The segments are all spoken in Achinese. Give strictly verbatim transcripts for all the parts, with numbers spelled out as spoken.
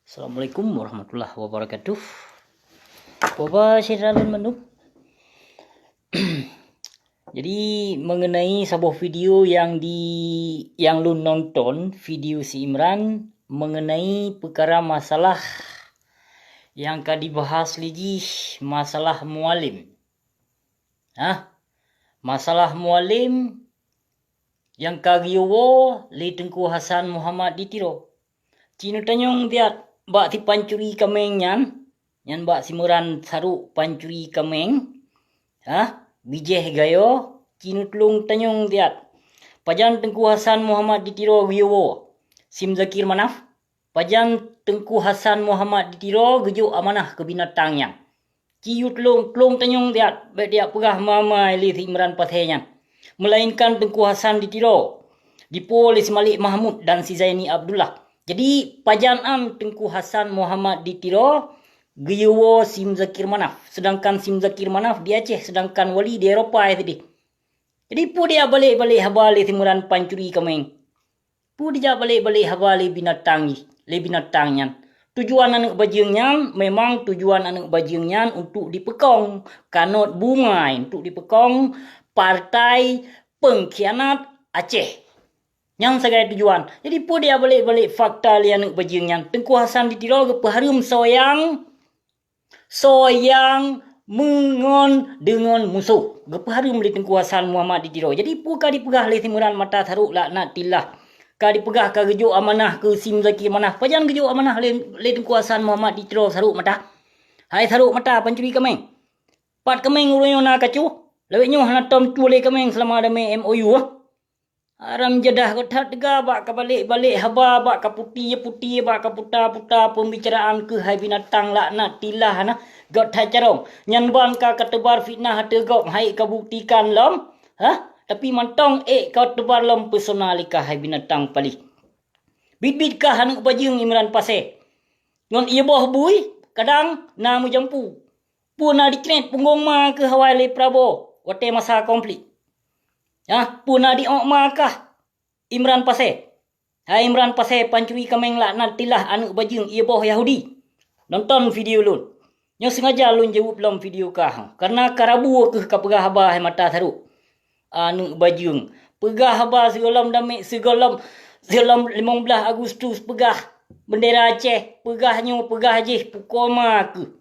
Assalamualaikum warahmatullahi wabarakatuh. Bapak syedara lôn mandum. Jadi, mengenai saboh video yang di, yang lôn nonton, video si Imran mengenai peukara masalah yang ka dibahas lé jih, masalah Mualem. Hah? Masalah Mualem nyang ka geuyue woe lé Teungku Hasan Muhammad di Tiro. Ci neutanyong siat bak si pancuri kaméng nyan, nyan bak si Imran Sarok pancuri kaméng, hah, bijéh gayo, ci neutulông tanyong siat. Pajan Teungku Hasan Muhammad di Tiro geuyue woe si Muzakir Manaf? Pajan Teungku Hasan Muhammad di Tiro geujok amanah keu binatang nyan? Ci yue tulông, tulông tanyong siat, bék dijak peugah ma-ma lé si Imran Pasé nyan. Meulainkan Teungku Hasan di Tiro, dipo lé si Malik Mahmud dan si Zaini Abdullah. Jadi, pajan an Teungku Hasan Muhammad di Tiro geuyue woe si Muzakir Manaf, seudangkan si Muzakir Manaf di Aceh, seudangkan Wali di Eropa sidéh. Jadi, peue dijak balek-balek haba lé si Imran pancuri kaméng? Peue dijak balek-balek haba lé binatang jih, lé binatang nyan? Tujuan aneuëk bajeueng nyan, memang tujuan aneuëk bajeueng nyan untuk dipeukong, kanot bungai untuk dipeukong partai pengkhianat Aceh. Nyan sagai tujuan. Jadi, peue dijak balek-balek fakta lé aneuëk bajeueng nyan? Teungku Hasan di Tiro geupeuhareuem soe nyang soe nyang meungon deungon musoh, geupeuhareuem lé Teungku Hasan Muhammad di Tiro. Jadi, peue ka dipeugah lé si Imran Mata Sarok laknatillah? Ka dipeugah ka geujok amanah keu si Muzakir Manaf. Pajan geujok amanah lé, lé Teungku Hasan Muhammad di Tiro Sarok Mata? Hai Sarok Mata pancuri kaméng! Pat kaméng uroe nyoe na kacu? Lawét nyoe hana tom tuléh kaméng seulama damé M O U, ah. Haram jadah gét that teuga bak ka balek-balek haba, bak ka puti-puti, bak ka puta-puta peumbicaraan keuh hai binatang laknatillah na. Gét that carông. Nyan ban ka kateubar fitnah ateueh gob han ék kabuktikan lom, hah? Tapi mantong ék kateubar lom peusona lé kah hai binatang palih. Biet-biet kah aneuëk bajeueng Imran Pasé. Ngon ié boh bui kadang na meujampu. Peue na dikrék punggong ma keuh awai lé Prabowo watée masa konflik? Hah, peue na diok ma kah Imran Pasé? Hai Imran Pasé pancuri kaméng laknatillah aneuëk bajeueng ié boh Yahudi. Nonton video lôn. Nyoe sengaja lôn jaweueb lom video kah, kareuna ka rabu keuh ka peugah haba hai Mata Sarok. Aneuëk bajeueng. Peugah haba sigohlom damé, sigohlom, sigohlom limong blaih Agustus peugah beundera Aceh, peugah nyoe, peugah jih, pukon ma keuh.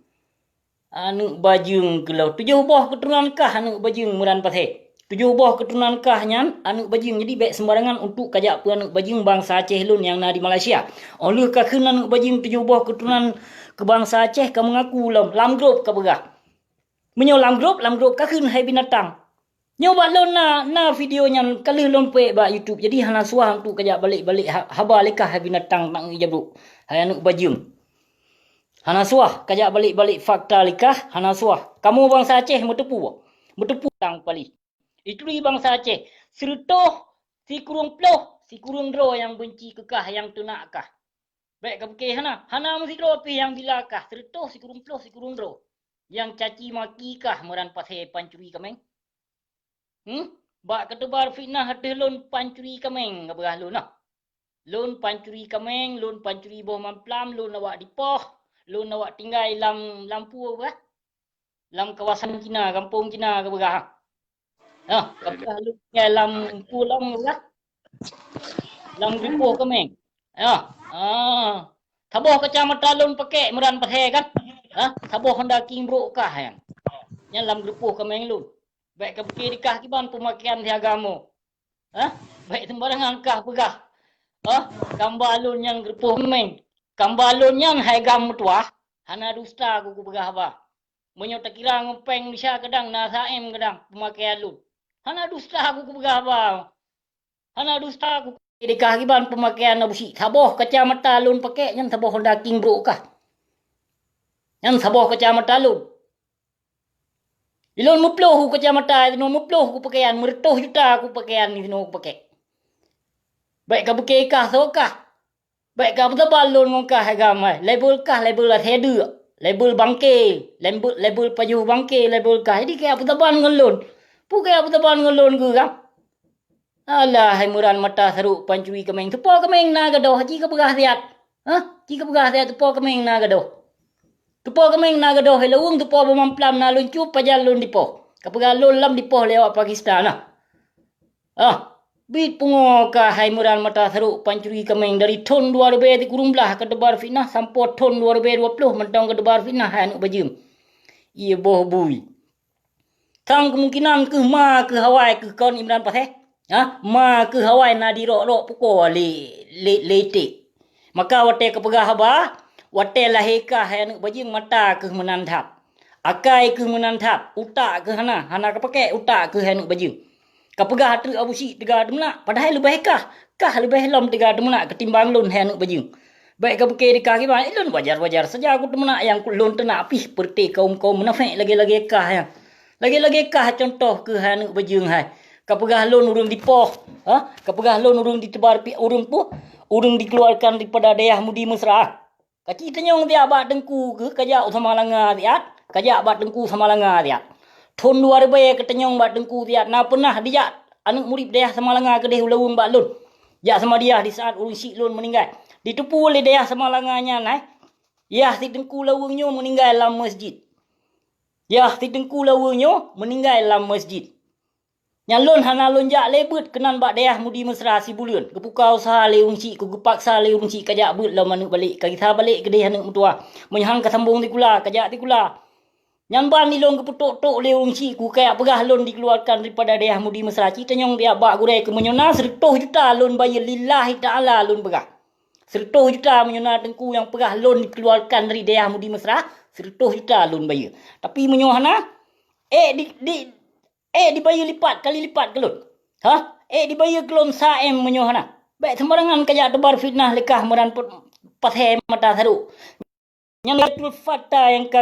Aneuëk bajeueng keuh lom. Tujoh boh keuturonan kah aneuëk bajeueng Imran Pasé. Tujoh boh keuturonan kah nyan aneuëk bajeueng. Jadi bék seumbarangan untuk kajak peue aneuëk bajeueng bansa Aceh lôn nyang na di Malaysia. Óh lheueh kakheun aneuëk bajeueng tujoh boh keuturonan keu bansa Aceh ka meungaku lom, lam grup ka peugah. Meunyoe lam grup, lam grup kakheun hai binatang. Nyoe bak lôn na, na video nyan ka lheueh lôn peuék bak YouTube, jadi hana suah untuk kajak balek-balek ha-, haba lé kah hai binatang nak ngeujabuk, hai aneuëk bajeueng. Hana suah kajak balek-balek fakta lé kah, hana suah. Kamoe bansa Aceh meuteupeue, meuteupeue tang palih. Ituri bansa Aceh, sireutôh sikureueng ploh sikureueng droe nyang beunci keu kah, nyang teunak kah. Bék ka pike hana, hana meusidroe pih nyang bila kah, sireutôh sikureueng ploh sikureueng droe nyang caci maki kah Imran Pasé pancuri kaméng. Hmm? Bak kateubar fitnah ateueh lôn pancuri kaméng, ka peugah lôn nah. Lôn pancuri kaméng, lôn pancuri boh mamplam, lôn awak dipoh, lôn awak tinggai lam, lam peue bah? Lam kawasan Cina, gampông Cina ka peugah. Nah, ka peugah lôn tinggai lam peue lom ka peugah? Lam geupoh kaméng. Ya. Ah. Saboh kacamata lôn pakèk Imran Pasé kan? Ha? Saboh Honda King brôk kah nyan. Nyan lam geupoh kaméng lôn. Bék ka pike di kah kiban peumakaian si agam. Ha? Bék seumbarangan kah peugah. Ha? Kamba lôn nyan geupoh kaméng. Kamba lôn nyan hai agam meutuwah, hana dusta ku kupeugah haba. Meunyoe takira ngon péng Indonesia kadang na S M kadang peumakaian lôn. Hana dusta ku kupeugah haba. Hana dusta ku. Di kah kiban peumakaian Abusyik. Saboh kacamata lôn pakèk nyan saboh Honda King brôk kah. Nyan saboh kacamata lôn. Ilôn meuploh ku kacamata, ilôn meuploh ku pakaian, meureutôh juta ku pakaian, ilôn ku pakèk. Bék ka pike kah soe kah. Bék ka peusaban lôn ngon kah agam hai. Label kah, label asèe deuk. Label bangke, label, label pajoh bangke, label kah. Jadi kah peusaban ngon lôn. Peue kah peusaban ngon lôn keu kah? Alah, hai Imran mata sarok pancuri kaméng. Teupo kaméng na gadôh, ji ka peugah siat. Hah? Ci kapeugah siat teupo kaméng na gadôh. Teupo kaméng na gadôh, hai laweueng, teupo bak mamplam na lôn cueb pajan lôn dipoh. Kapeugah lôn lam dipoh lé awak Pakistan na. Ah, bit pungo kah hai Meuran mata sarok pancuri kaméng dari thon dua ribèe sikureueng blaih ka teubar fitnah sampoe thon dua ribèe dua ploh mantong ka teubar fitnah hai aneuk bajeueng. Ié boh bui. Sang keumungkinan keuh ma keuh awai keuh kon Imran Pasé. Ha? Ma keuh awai na dirok-rok pukoe lé, lé, lé iték. Maka watèe kapeugah haba, watèe lahé kah hai aneuk bajeueng mata keuh meunan that. Akai keuh meunan that, utak keuh hana, hana kapakèk utak keuh hai aneuk bajeueng. Kapeugah ateueh Abu Syik teuga teumeunak, padahai leubèh kah, kah leubèh lom teuga teumeunak ketimbang lôn hai aneuk bajeueng. Bèk kapikir di kah kiban, lôn wajar-wajar saja ku teumeunak nyang lôn teunak pih peureuté kaum-kaum munafék lagèe-lagèe kah nyan. Lagèe-lagèe kah contoh keuh hai aneuk bajeueng hai. Kapeugah lôn ureueng dipoh, ha? Kapeugah lôn ureueng diteubar pi-, ureueng puh, ureueng dikeluarkan daripada dayah Mudi Mesra. Kaci tanyong siat bak teungku keuh kajak u Samalanga siat, kajak bak teungku Samalanga siat. Thon dua ribèe katanyong bak teungku siat na peunah dijak aneuk murit dayah Samalanga keudeh u Laweueng bak lôn. Jak seumadiah di saat ureueng syik lôn meuninggai. Diteupeue lé dayah Samalanga nyan hai. Yah si teungku Laweueng nyoe meuninggai lam masjid. Yah si teungku Laweueng nyoe meuninggai lam masjid. Nyan lôn hana lôn jak lé beuet keunan bak dayah Mudi Mesra sibuleuen. Geupuka useuha lé ureueng syik, ku geupaksa lé ureueng syik kajak beuet lom aneuk balek, kagisa balek keudeh aneuk meutuwah. Meunyoe han kasambong sikula, kajak sikula. Nyan ban ilôn geupeutok-tok lé ureueng syik ku kajak peugah lôn dikeluarkan daripada dayah Mudi Mesra. Ci tanyong siat bak gurèe keuh meunyoe na seureutôh juta lôn bayeue lillahi ta'ala lôn peugah. Seureutôh juta meunyoe na teungku nyang peugah lôn dikeluarkan dari dayah Mudi Mesra, seureutôh juta lôn bayeue. Tapi meunyoe hana, ék di, di, ék dibayeue lipat kali lipat keu lôn. Ha? Ék dibayeue keu lôn sa M meunyoe hana. Bèk seumbarangan kajak teubar fitnah lé kah Meuran pe-, Pasé mata sarok. Nyan Abdul Fattah nyang ka,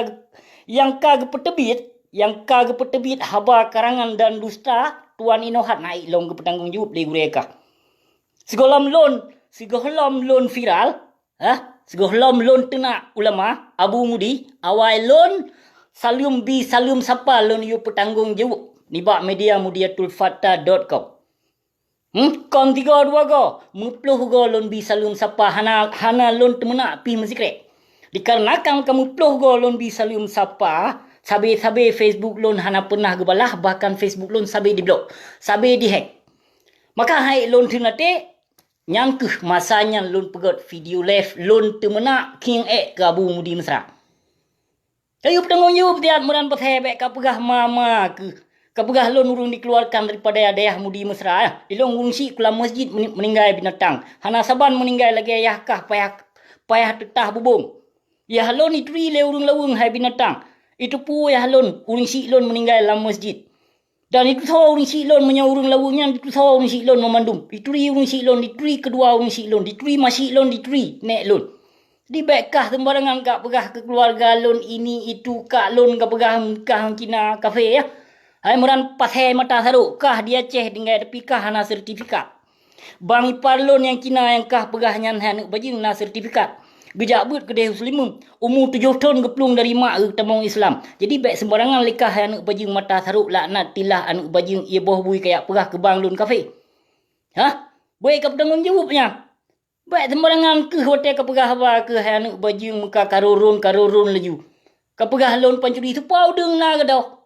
nyang ka geupeuteubiet, nyang ka geupeuteubiet haba karangan dan dusta, Tuan Inohat na ék lôn geupeutanggong jaweueb lé gurèe kah. Sigohlom lôn, sigohlom lôn viral, ha? Sigohlom lôn teunak ulama, Abu Mudi, awai lôn saleuem bi saleuem sapa lôn yue peutanggong jaweueb nibak media mudiatulfatah dot com. Hmm, kon tiga dua go, meuploh go lôn bi saleuem sapa hana, hana lôn teumeunak pih meusikrek. Dikarenakan ka meuploh go lôn bi saleuem sapa, sabe-sabe Facebook lôn hana peunah geubalah, bahkan Facebook lôn sabe diblok, sabe dihack. Maka hai lôn theun até, nyan keuh masa nyan lôn peugöt video live lôn teumeunak khieng ék keu Abu Mudi Mesra. Kayue peutanggong jaweueb tiat Meuran Pasé bèk kapeugah ma-ma keuh. Kapeugah lôn ureueng dikeluarkan daripada dayah Mudi Mesra, eh. Ilôn ureueng syik keu lam masjid meuni-, meuninggai binatang. Hana saban meuninggai lagèe yah kah payah, payah teutah bubông. Yah lôn ituri lé ureueng laweueng hai binatang. Iteupeue yah lôn, ureueng syik lôn meuninggai lam masjid. Dan itusoe ureueng syik lôn meunyoe ureueng laweueng nyan itusoe ureueng syik lôn meumandum. Ituri ureueng syik lôn, dituri keudua ureueng syik lôn, dituri ma syik lôn, dituri nèk lôn. Di bèk kah seumbarangan kapeugah keu keuluwarga lôn ini itu kah lôn kapeugah kah Cina kafé, ya. Hai Meuran Pasé mata sarok, kah di Aceh tinggai tapi kah hana sertifikat. Bang ipar lôn nyang Cina nyang kah peugah nyan hai aneuk bajeueng na sertifikat. Geujak beuet keudeh u Seulimeum, umu tujoh thon geuplueng dari mak geutamong Islam. Jadi bèk seumbarangan lé kah hai aneuk bajeueng mata sarok laknat tilah aneuk bajeueng ié boh bui kajak peugah keu bang lôn kafé. Hah? Bèk kapeutanggong jaweueb nyan. Bèk seumbarangan keuh watèe kapeugah haba keuh hai aneuk bajeueng meuka karorôn-karorôn laju. Kapeugah lôn pancuri teupeue udeueng na gadôh.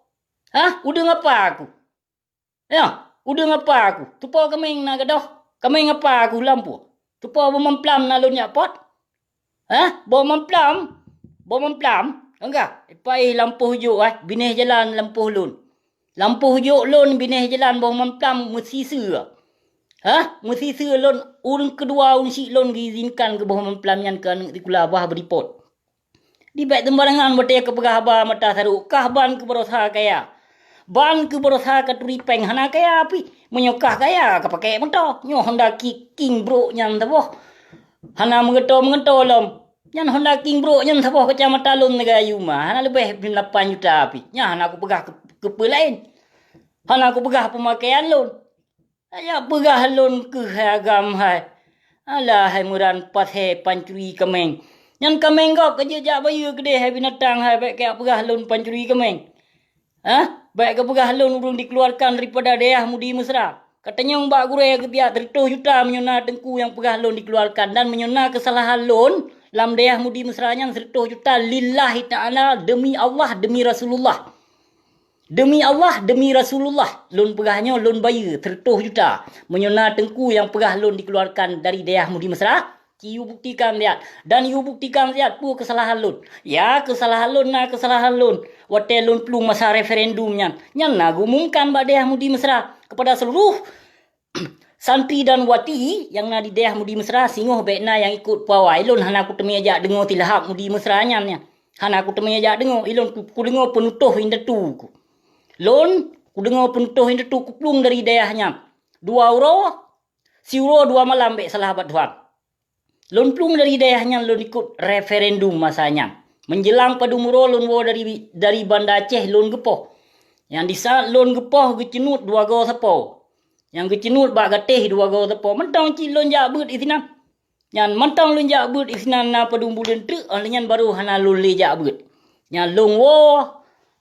Hah? Udeueng apa aku? Ya, udeueng apa aku? Teupeue kaméng na gadôh? Kaméng apa aku lampu? Teupeue boh mamplam na lôn jak pot? Hah? Boh mamplam? Boh mamplam? Enggak, paih lampôh jok, eh, binéh jalan lampôh lôn. Lampôh jok lôn binéh jalan boh mamplam meusiseu. Hah? Meusiseu lôn, ureueng keudua ureueng syik lôn geuizinkan keu boh mamplam nyan keu aneuk sikula bah beuripot. Di bèk seumbarangan watèe kapeugah haba mata sarok, kah ban keu barosa kaya. Ban keu barosa katuri péng hana kaya pih. Meunyoe kah kaya, kapakèk moto. Nyoe Honda Ki-, King Bro nyan saboh. Hana meugeutô-meugeutô lom. Nyan Honda King Bro nyan saboh kacamata lôn lagèe ayuma. Hana leubeh lapan juta pih. Nyan hana kupeugah keu, keu peue laén. Hana kupeugah peumakaian lôn. Kajak peugah lôn keuh hai agam hai. Alah hai Meuran Pasé pancuri kaméng. Nyan kaméng gob kajak jak bayeue keudeh hai binatang hai, bèk kajak peugah lôn pancuri kaméng. Hah? Bèk kapeugah lôn ureueng dikeuluwarkan daripada dayah Mudi Mesra. Katanyong bak gurée geubiet seratus juta meunyoe na teungku nyang peugah lôn dikeuluarkan, dan meunyoe na keusalahan lôn lam dayah Mudi Mesra nyan seratus juta lillahi ta'ala, demi Allah, demi Rasulullah. Demi Allah, demi Rasulullah, lôn peugah nyoe lôn bayeue seratus juta. Meunyoe na teungku nyang peugah lôn dikeuluarkan dari dayah Mudi Mesra, ci yue buktikan siat. Dan yue buktikan siat peue keusalahan lôn. Ya, keusalahan lôn na keusalahan lôn. Watée lôn plueng masa referendum nyan, nyan na geuumumkan bak dayah Mudi Mesra kepada seluruh santri dan wati nyang na di dayah Mudi Mesra, singoh bék na nyang ikot pawai. Lôn hana kuteumé jak deungoe silahap Mudi Mesra nyan, nyan. Hana kuteumé jak deungoe, ilôn ku-, kudeungoe peunutoh indatu ku. Lôn kudeungoe peunutoh indatu kuplueng dari dayah nyan. Dua uroe, siuroe dua malam bék salah bak Tuhan. Lôn plueng dari dayah nyan lôn ikot referendum masa nyan. Menjelang padum uroe lôn woe dari, dari Banda Aceh lôn geupoh. Nyang di saat lôn geupoh geuceunuet dua goe sapo. Nyang geuceunuet bak gatéh dua goe sapo. Mantong cit lôn jak beuet isinan. Nyan mantong lôn jak beuet isinan na padum buleuen treuk, óh lheueh nyan barô hana lôn lé jak beuet. Nyan lôn woe,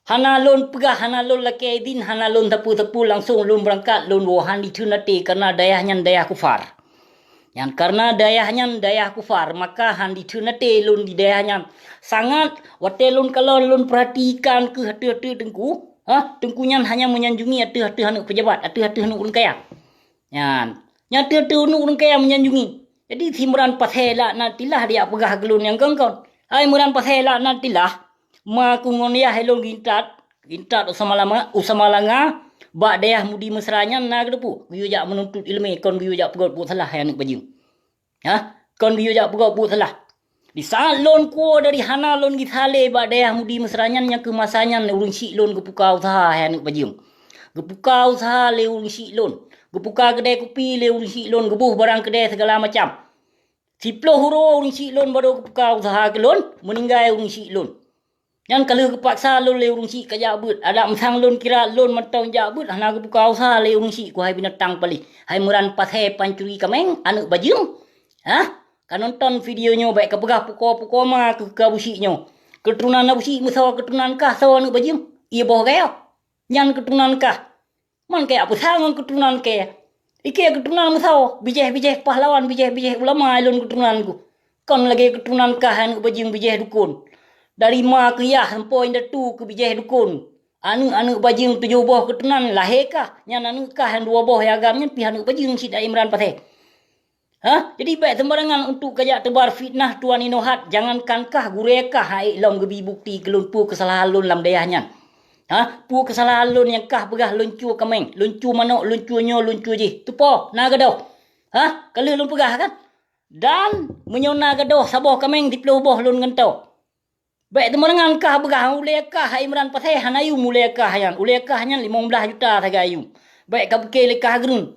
hana lôn peugah, hana lôn lakée idin, hana lôn sapeue-sapeue, langsong lôn beurangkat lôn woe han dikheun até, kareuna dayah nyan dayah kufar. Nyan kareuna dayah nyan dayah kufar, maka han dikheun até lôn di dayah nyan. Sangat watée lôn kalon lôn peurhatikan keuh ateueh-ateueh teungku, ha, teungku nyan hanya meunyanjungi ateueh-ateueh aneuëk peujabat, ateueh-ateueh aneuëk ureuëng kaya. Nyan, nyan ateueh-ateueh aneuëk ureuëng kaya meunyanjungi. Jadi si Imran Pasé laknatillah dijak peugah keu lôn nyang kon-kon. Hai Imran Pasé laknatillah, ma ku ngon yah ilôn geuintat, geuintat Usama Lama, Usama Langa, bak dayah Mudi Mesra nyan na geuteupeue, geuyue jak meununtut iéleumé, kon geuyue jak peugét buet salah hai aneuëk bajeueng. Ha? Kon geuyue jak peugét buet salah. Di saat lôn kuwoe dari hana lôn gisa lé bak dayah Mudi Mesra nyan, nyang keu masa nyan ureuëng syiek lôn geupuka useuha hai aneuëk bajeueng. Geupuka useuha lé ureuëng syiek lôn. Geupuka keudè kupi lé ureuëng syiek lôn, geuboh barang keudè sigala macam. Siploh uroe ureuëng syiek lôn barô geupuka useuha keu lôn, meuninggai ureuëng syiek lôn. Nyan ka lheueh geupaksa lôn lé ureuëng syiek ka jak beuet. Adak meusang lôn kira lôn mantong jak beuet, hana geupuka useuha lé ureuëng syiek, keuhai binatang paléh. Hai Imran Pasé pancuri kaméng, aneuëk bajeueng. Hah? Ka nonton video nyoe bék ka peugah pukoe-pukoe ma keu Abu Syiek nyoe. Keuturonan Abu Syiek meusoe keuturonan kah soe aneuëk bajeueng? Ié boh gaya. Nyan keuturonan kah. Man kajak peusang ngon keuturonan kèe. Ikèe keuturonan meusaboh, bijéh-bijéh pahlawan, bijéh-bijéh ulama ilôn keuturonan ku. Kon lagèe keuturonan kah aneuëk bajeueng bijéh dukon. Dari ma keu yah sampoe indatu keu bijéh dukon. Aneuëk-aneuëk bajeueng tujoh boh keuturonan lahé kah, nyan aneuëk kah nyang dua boh nyang agam nyan pih aneuëk bajeueng cit Imran Pasé. Hah? Jadi bék sembarangan untuk kajak teubar fitnah tuan inoe hat, jangankan kah gurée kah hana ék lom geubi bukti keu lôn peue keusalahan lôn lam dayah nyan. Hah? Peue keusalahan lôn nyang kah peugah lôn cue kaméng, lôn cue manok, lôn cue nyoe, lôn cue jih. Teupo, na gadôh. Hah? Ka lheueh lôn peugah kan? Dan meunyoe na gadôh saboh kaméng siploh boh lôn gantoe. Bék teumeureungan kah beugah ulée kah Imran Pasé hana yum ulée kah nyan. Ulée kah nyan limong blaih juta sagai yum. Bék ka pike lé kah geureun.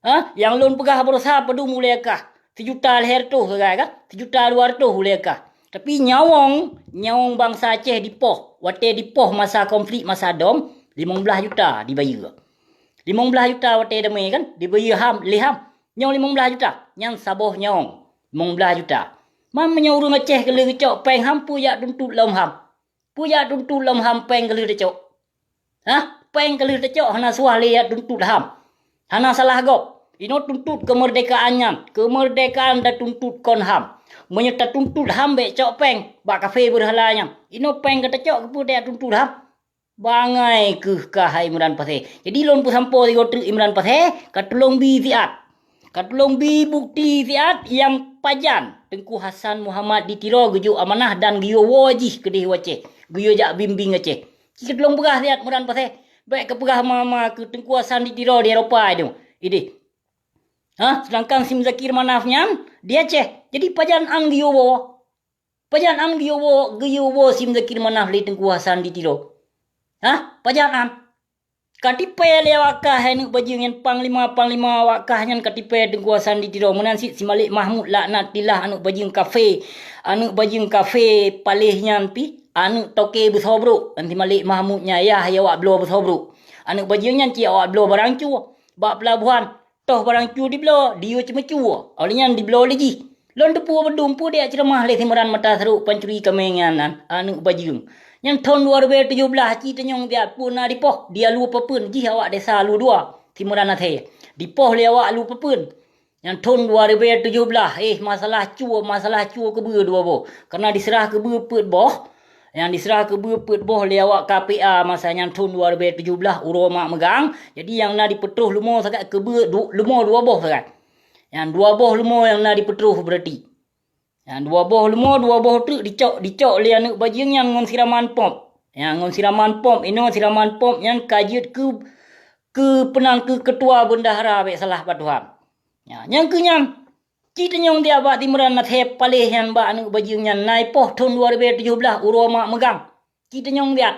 Ha? Nyang lôn peugah baroesa padum ulée kah? Sijuta lhée reutôh sagai kan? Sijuta dua reutôh ulée kah. Tapi nyawöng, nyawöng bansa Aceh dipoh. Watée dipoh masa konflik masa dom, limong blaih juta dibayeue. Limong blaih juta watée damé kan? Dibayeue ham, lé ham. Nyoe limong blaih juta, nyan saboh nyawöng. Limong blaih juta. Man meunyoe ureuëng Aceh ka lheueh geucok péng ham peue jak tuntut lom ham? Peue jak tuntut lom ham péng ka lheueh tacok? Hah? Péng ka lheueh tacok hana suah lé jak tuntut ham. Hana salah gob. Inoe tuntut keumeurdekaan nyan. Keumeurdekaan tatuntut kon ham. Meunyoe tatuntut ham bék cok péng bak kafé beurhala nyan. Inoe péng ka tacok keupeue tajak tuntut ham? Bangai keuh kah hai Imran Pasé. Jadi lôn peusampoe sigoe treuk Imran Pasé, ka tulông bi siat. Ka tulông bi bukti siat nyang pajan Teungku Hasan Muhammad di Tiro geujok amanah dan geuyue woe jih keudeh u Aceh. Geuyue jak bimbéng Aceh. Ci ka tulông peugah siat Imran Pasé. Bék ka peugah ma-ma keu Teungku Hasan di Tiro di Eropa nyoe. Ideh. Ha, seudangkan si Muzakir Manaf nyan di Aceh. Jadi pajan an geuyue woe. Pajan an geuyue woe, geuyue woe si Muzakir Manaf lé Teungku Hasan di Tiro? Hah? Pajan an? Ka tipée lé awak kah hai aneuëk bajeueng nyan panglima-panglima awak kah nyan ka tipée Teungku Hasan di Tiro. Meunan cit si Malik Mahmud laknatillah aneuëk bajeueng kafé. Aneuëk bajeueng kafé paléh nyan pih aneuëk toke beusoe brok. Dan si Malik Mahmud nyan yah awak bloe beusoe brok. Aneuëk bajeueng nyan cit awak bloe barang cue. Bak peulabohan, toh barang cue dibloe, diyue ceumeucue, óh lheueh nyan dibloe lé jih. Lôn teupeue beudôh peue dek ceuramah lé si Imran mata seurok pancuri kaméng nyan, aneuëk bajeueng. Nyan thon dua ribèe tujoh blaih ci tanyong biak peue na dipoh, di Alue Papeuen jih awak desa Alue Dua, si Imran Pasé. Dipoh lé awak lu peupuen. Nyang thon dua ribèe tujoh blah, eh, masalah cue, masalah cue keubeue dua boh. Kareuna diseurah keubeue peuet boh. Nyang diseurah keubeue peuet boh lé awak K P A masa nyan thon dua ribèe tujoh blah uroe mak meugang. Jadi nyang na dipeutroh leumo sagai keubeue du-, leumo dua boh sagai. Nyang dua boh leumo nyang na dipeutroh beurati. Nyang dua boh leumo, dua boh treuk dicok, dicok lé aneuk bajeueng nyan ngon siraman pom. Nyang ngon siraman pom, inoe siraman pom nyan ka jeuet keu, keu peunan keu keutua bendahara bèk salah bak Tuhan. Nya, nyang keu nyan, ci teunyong diat bak Imran Pasè paléh nyan bak aneuk bajeueng nyan na ipoh thon dua ribèe tujoh blah uroe mak meugang. Ci teunyong diat.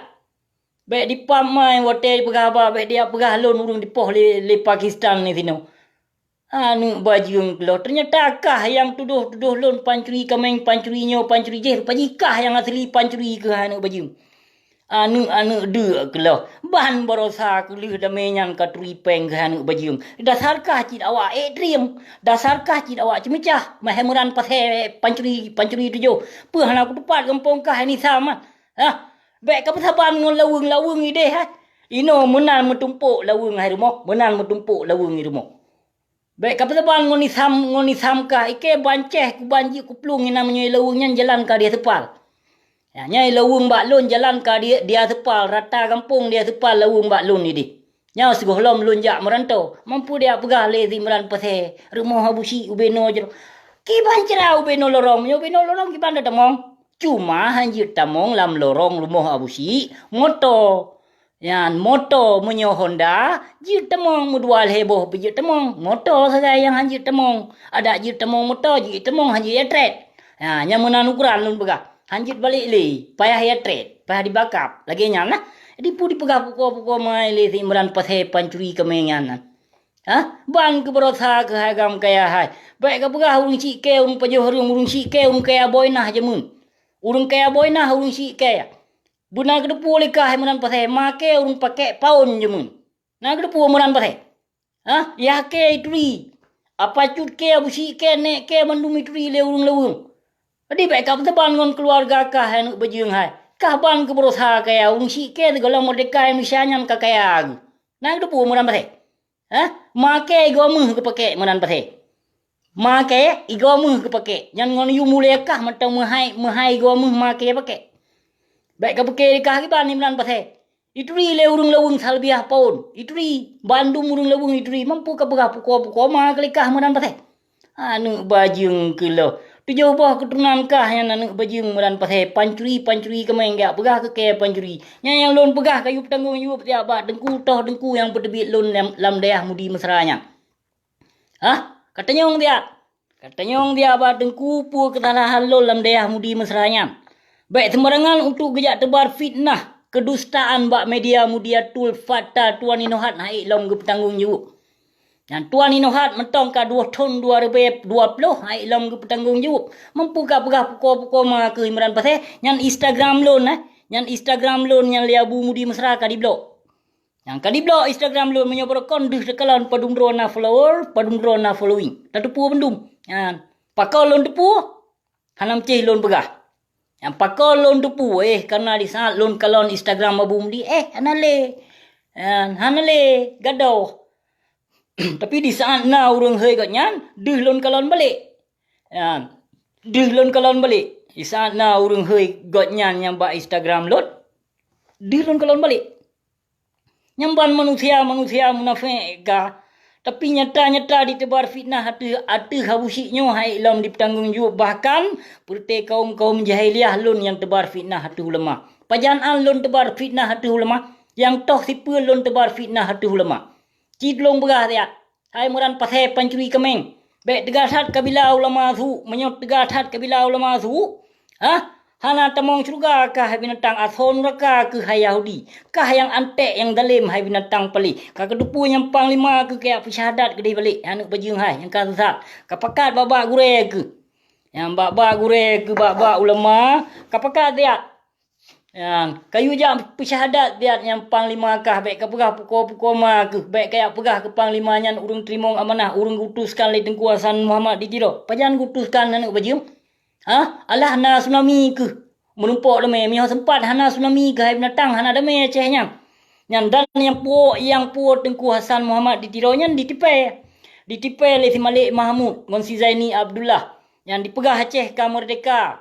Bèk dipamai watèe peugah haba, bèk diat peugah lôn ureueng dipoh lé, lé Pakistan disinoe. Aneuk bajeueng keuloh, teunyata kah nyang tudoh-tudoh lôn pancuri kaméng, pancuri nyoe, pancuri jéh, rupa jih kah nyang asli pancuri keuh aneuk bajeueng. Aneuk-aneuk deuk keuloh, ban baroesa keuh lheueh damé nyan ka turi péng keuh aneuk bajeueng. Dasar kah cit awak ék triem, dasar kah cit awak ceumeucah, mahé Imran Pasè pancuri, pancuri tujoh. Peue hana kuteupat gampông kah nyan Sam, ah? Hah? Bèk ka peusaban ngon laweueng-laweueng idéh, hai. Inoe meunan meutumpôk laweueng hai rumoh, meunan meutumpôk laweueng i rumoh. Bèk ka peusaban ngon Sam, ngon Sam kah, ikei ban céh kuban jeuet kuplueng inan meunyoe laweueng nyan jalan ka diaseupal. Ya, nyan laweueng bak lôn jalan ka di, diaseupal, rata gampông diaseupal laweueng bak lôn idéh. Nyoe sigohlom lôn jak meuranto, mampu diat peugah lé si Imran Pasè, rumoh Abu Syik ubé noe jroh. Kiban cara ubé noe lorong, meunyoe ubé noe lorong kiban tatamong. Cuma han jeuet tamong lam lorong rumoh Abu Syik, moto. Nyan moto, meunyoe Honda, jeuet tamong, meudua lhèe boh pih jeuet tamong. Moto sagai nyang han jeuet tamong. Adak jeuet tamong moto, jeuet tamong han jeuet trét. Ha, nyan meunan ukoran lôn peugah. Han jeuet balek lé, payah ya trét, payah dibakap. Lagèe nyan nah. Jadi peue dipeugah pukoe-pukoe mai lé si Imran Pasè pancuri kaméng nyan. Ha? Ban keu baroesa keuh hai agam kaya hai. Bèk ka peugah ureueng syik kèe, ureueng pajoh hareuem, ureueng syik kèe, ureueng kaya boh inah jameun. Ureueng kaya boh inah, ureueng syik kèe. Beuna geuteupeue lé kah Imran Pasè, ma kèe ureueng pakèk paon jameun. Na geuteupeue Imran Pasè? Hah? Yah kèe ituri. Apa cut kèe, Abu Syik kèe, nèk kèe mandum ituri lé ureueng laweueng. Jadi bèk ka peusaban ngon keuluwarga kah aneuk bajeueng hai. Kah ban keu baroesa kaya, ureueng syik kèe sigohlom meurdeka Indonesia nyan ka kaya geuh. Na geuteupeue Imran Pasè? Hah? Ma kèe igoe meuh geupakèk Imran Pasè. Ma kèe igoe meuh geupakèk. Nyan ngon yue mulia kah mantong meuhai, meuhai igoe meuh ma kèe pakèk. Bèk ka pike kah kiban Imran Pasè. Ituri lé ureueng laweueng saleubiah paon. Ituri, bandum ureueng laweueng ituri. Mampu ka peugah pukoe-pukoe ma keu lé kah Imran Pasè. Aneuk bajeueng keuloh. Tujoh boh keuturonan kah nyan aneuk bajeueng Imran Pasè, pancuri-pancuri kaméng geujak peugah keu kèe pancuri. Nyan nyang lôn peugah kayue peutanggong jaweueb siat bak teungku, toh teungku nyang peuteubiet lôn lam, lam dayah Mudi Mesra nyan. Hah? Katanyong siat. Katanyong siat bak teungku peue keusalahan lôn lam dayah Mudi Mesra nyan. Bèk seumbarangan untuk geujak teubar fitnah, keudustaan bak media Mudiatul Fakta Tuan Inohat han ék lom geupeutanggong jaweueb. Nyan Tuan Inohat mantong ka dua thon dua ribèe dua ploh han ék lom geupeutanggong jaweueb. Mampu ka peugah pukoe-pukoe ma keu Imran Pasè, nyan Instagram lôn, eh. Nyan Instagram lôn nyan lé Abu Mudi Mesra ka diblok. Nyan ka diblok Instagram lôn, meunyoe barokon deuh teukalon padum droe na follower, padum droe na following. Tateupeue bandum. Nyan pakon lôn teupeue? Hana meucéh lôn peugah. Nyan pakon lôn teupeue, eh, kareuna di saat lôn kalon Instagram Abu Mudi, eh, hana lé. Nyan, hana lé, gadôh. Tapi di saat na ureueng hôi gobnyan, deuh lôn kalon balek. Nyan, deuh lôn kalon balek. Di saat na ureueng hôi gobnyan nyang bak Instagram lôn, deuh lôn kalon balek. Nyan ban manusia-manusia munafék ka, tapi nyata-nyata jiteubar fitnah ateueh, ateueh Abu Syik nyoe han ék lom jipeutanggong jaweueb, bahkan peureuté kaum-kaum jahiliyah lôn nyang teubar fitnah ateueh ulama. Pajan an lôn teubar fitnah ateueh ulama, nyang toh sipeue lôn teubar fitnah ateueh ulama. Ci tulông peugah siat, hai Imran Pasè pancuri kaméng, bèk teuga that kabila ulama su, meunyoe teuga that kabila ulama su, hah? Hana tamong syeuruga kah hai binatang, asoe nuraka keuh hai Yahudi. Kah nyang anték nyang zalém hai binatang paléh. Ka kateupeue nyang panglima keuh kajak peusyahadat keudeh balek, aneuk bajeueng hai nyang ka sesat. Ka pakat bak-bak gurèe keuh. Nyang bak-bak gurèe keuh, bak-bak ulama, ka pakat siat. Nyan, kayue jak peusyahadat siat nyang panglima kah, bèk kapeugah pukoe-pukoe ma keuh, bèk kajak peugah keu panglima nyan ureueng teurimong amanah, ureueng geuutuskan lé Teungku Hasan Muhammad di Tiro. Pajan geuutuskan aneuk bajeueng? Hah? Alah na tsunami keuh. Meurumpok damé, meunyoe seumpat hana tsunami keuh hai binatang, hana damé Aceh nyan. Nyan dan nyang puwoe, nyang puwoe Teungku Hasan Muhammad di Tiro nyan ditipée. Ditipée lé si Malik Mahmud ngon si Zaini Abdullah. Nyan dipeugah Aceh ka meurdehka.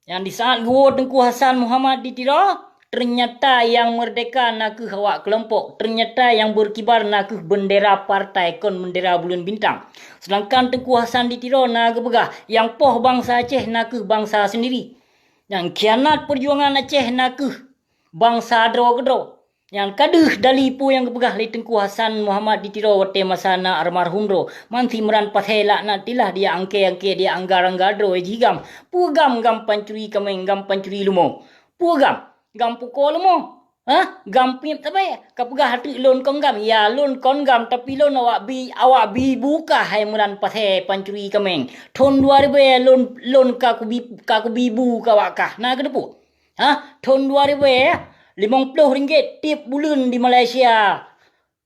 Nyan di saat geuwoe Teungku Hasan Muhammad di Tiro, teunyata nyang meurdehka na kheueh awak keulompok, teunyata nyang beureukibar na kheueh beundera partai kon beundera buleuen bintang. Seudangkan Teungku Hasan di Tiro na geupeugah, nyang poh bansa Aceh na kheueh bansa seundiri. Nyang khianat peujuangan Aceh na kheueh bansa droe keudroe. Nyan ka deuh dali peue nyang geupeugah lé Teungku Hasan Muhammad di Tiro watée masa na almarhum droe, man si Imran Pasé laknatillah, dia angkée-angkée, dia anggar-anggar droe jih GAM. Peue GAM, GAM pancuri kaméng, GAM pancuri leumo? Peue GAM? GAM pukoe leumo? Hah? GAM piep tabée? Ka peugah teuk lôn kon GAM. Ya, lôn kon GAM, tapi lôn awak bi, awak bi bu kah hai Imran Pasé pancuri kaméng. Thon dua ribée lôn, lôn ka kubi, ka kubi bu keu awak kah. Na keudeue peue? Hah? Thon dua ribée, limong ploh ringgit tieb buleuen di Malaysia.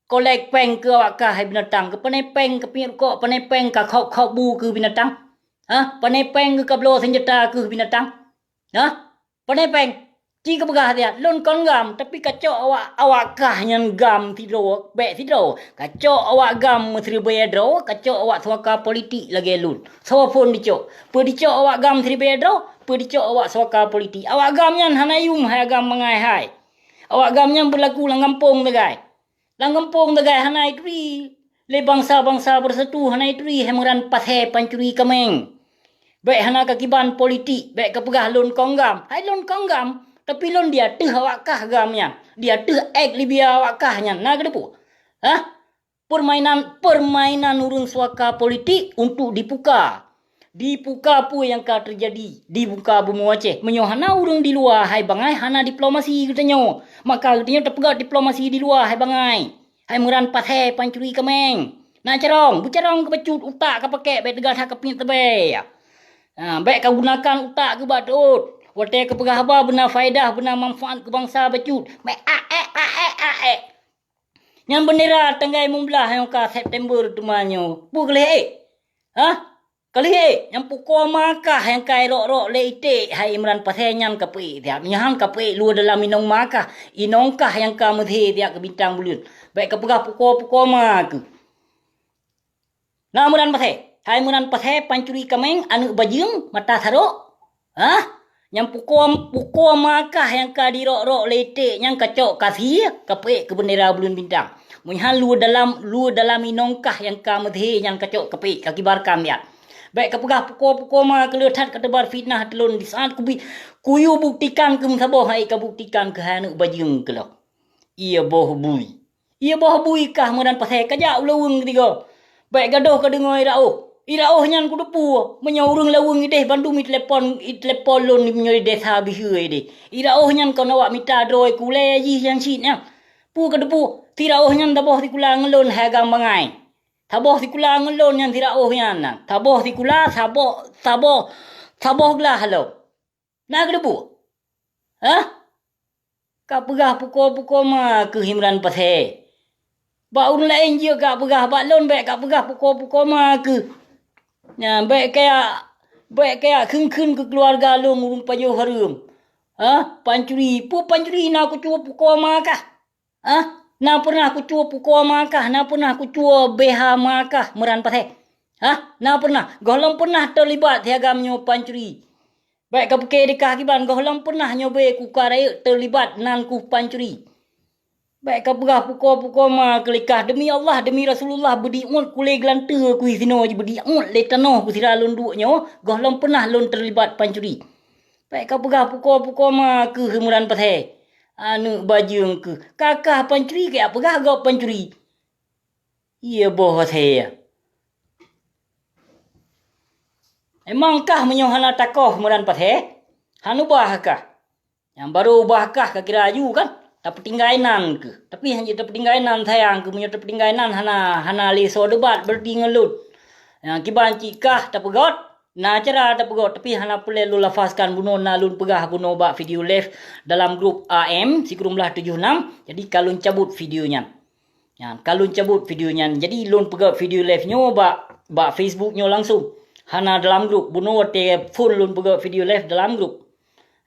Kolek péng keu awak kah hai binatang, keu pané péng, keu piep rukok, pané péng ka khok-khok bu keu binatang. Hah? Pané péng keu kabloe seunjata keu binatang. Hah? Pané péng. Ci geupeugah siat, lôn kon GAM, tapi kacok awak, awak kah nyan GAM sidroe, bék sidroe. Kacok awak GAM meusiribée droe, kacok awak suaka politik lagée lôn. Soe phon dicok? Peue dicok awak GAM siribée droe? Peue dicok awak suaka politik? Awak GAM nyan hana yum hai agam bangai hai. Awak GAM nyan beulaku lam gampông sagai. Lam gampông sagai hana ituri. Lé bansa-bansa beusatu hana ituri hai Imran Pasé pancuri kaméng. Bék hana kakiban politik, bék kapeugah lôn kon GAM. Hai lôn kon GAM, tapi lôn di ateueh awak kah GAM nyan. Di ateueh ék Libya awak kah nyan. Na keudeue peue? Hah? Permainan, permainan ureuëng suaka politik untuk dipuka. Dipuka peue nyang ka teujadi di muka bumoe Aceh. Meunyoe hana ureuëng di luwa hai bangai, hana diplomasi geutanyoe. Maka geutanyoe tapeugah diplomasi di luwa hai bangai. Hai Imran Pasé pancuri kaméng. Na carông, beucarông keu bacut utak ka pakèk bék teuga that keupiet teubèe. Ha, bék ka gunakan utak keu bak teuôt. Watèe ka peugah haba beuna faedah, beuna manfaat keu bansa bacut. Bék a èk, a èk, a èk. Nyan beundera tanggai limong blaih nyang ka September teuma nyoe. Peue ka lheueh ék? Hah? Ka lheueh ék? Nyang pukoe ma kah nyang ka irok-rok lé iték hai Imran Pasé nyan ka peuék siat. Nyan ka peuék luwa dalam inong ma kah. Inong kah nyang ka meuthé siat keu bintang buleuen. Bék ka peugah pukoe-pukoe ma keuh. Na Imran Pasé. Hai Imran Pasé pancuri kaméng, aneuk bajeueng, mata sarok. Hah? Nyang pukoe, pukoe ma kah nyang ka dirok-rok lé iték nyan ka cok ka sie, ka peuék keu beundera buleuen bintang. Meunyoe luwa dalam, luwa dalam inong kah nyang ka meuthé nyan ka cok ka peuék, ka kibarkan siat. Bék ka peugah pukoe-pukoe ma keuh le that ka teubar fitnah ateueh lôn di saat kubi-, kuyue buktikan keuh meusaboh hai ka buktikan keuh hai aneuk bajeueng keuh lom. Ié boh bui. Ié boh bui kah Imran Pasé ka jak u laweueng keusigoe. Bék gadôh ka deungoe i Raôh. I Raôh nyan kuteupeue, meunyoe ureuëng laweueng idéh bandum i telepon, i telepon lôn meunyoe i desa Biheue idéh. I Raôh nyan kon awak mita droe keu ulèe jih nyang cit nyan. Peue ka teupeue, si Raôh nyan saboh sikula ngon lôn hai agam bangai. Saboh sikula ngon lôn nyan si Raôh nyan. Saboh sikula, saboh, saboh, saboh glah lom. Na keudeue peue? Hah? Ka peugah pukoe-pukoe ma keuh Imran Pasé. Bak ureuëng laén jeuet ka peugah, bak lôn bék ka peugah pukoe-pukoe ma keuh. Nyan bék kaya, bék kaya kheun-kheun keu keuluwarga lôn ureuëng pajoh hareuem. Hah? Pancuri. Peue pancuri na kucue pukoe ma kah? Hah? Na pernah kucue pukoe ma kah? Na pernah kucue B H ma kah Imran Pasé? Hah? Na pernah? Gohlom pernah teulibat si agam nyoe pancuri. Bék ka pike di kah kiban gohlom pernah nyoe bé kuka rayeuk teulibat nan kuh pancuri. Bék ka peugah pukoe-pukoe ma keuh lé kah, demi Allah, demi Rasulullah, beudiuet kulé geulanteue kuh sinoe jih beudiuet lé tanoh keuh sira lôn duek nyoe, gohlom pernah lôn teulibat pancuri. Bék ka peugah pukoe-pukoe ma keuh Imran Pasé. Aneuk bajeueng keuh, ka kah pancuri keu jak peugah gob pancuri. Ié boh Pasé. Emang kah meunyoe hana takoh Imran Pasé? Hana ubah kah? Nyang barô ubah kah ka kira aju kan? Tapeutinggai nan keuh. Tapi hana tapeutinggai nan sayang keuh, meunyoe tapeutinggai nan hana, hana lé soe debat beureuti ngon lôn. Nyang kiban cit kah tapeugot, na cara tapeugot, tapi hana peureulée lôn lafazkan bunoe na lôn peugah bunoe bak video live dalam grup A M sikureueng blaih tujoh nam, jadi ka lôn cabot video nyan. Nyan, ka lôn cabot video nyan. Jadi lôn peugah video live nyoe bak, bak Facebook nyoe langsung. Hana dalam grup. Bunoe watée phon lôn peugah video live dalam grup.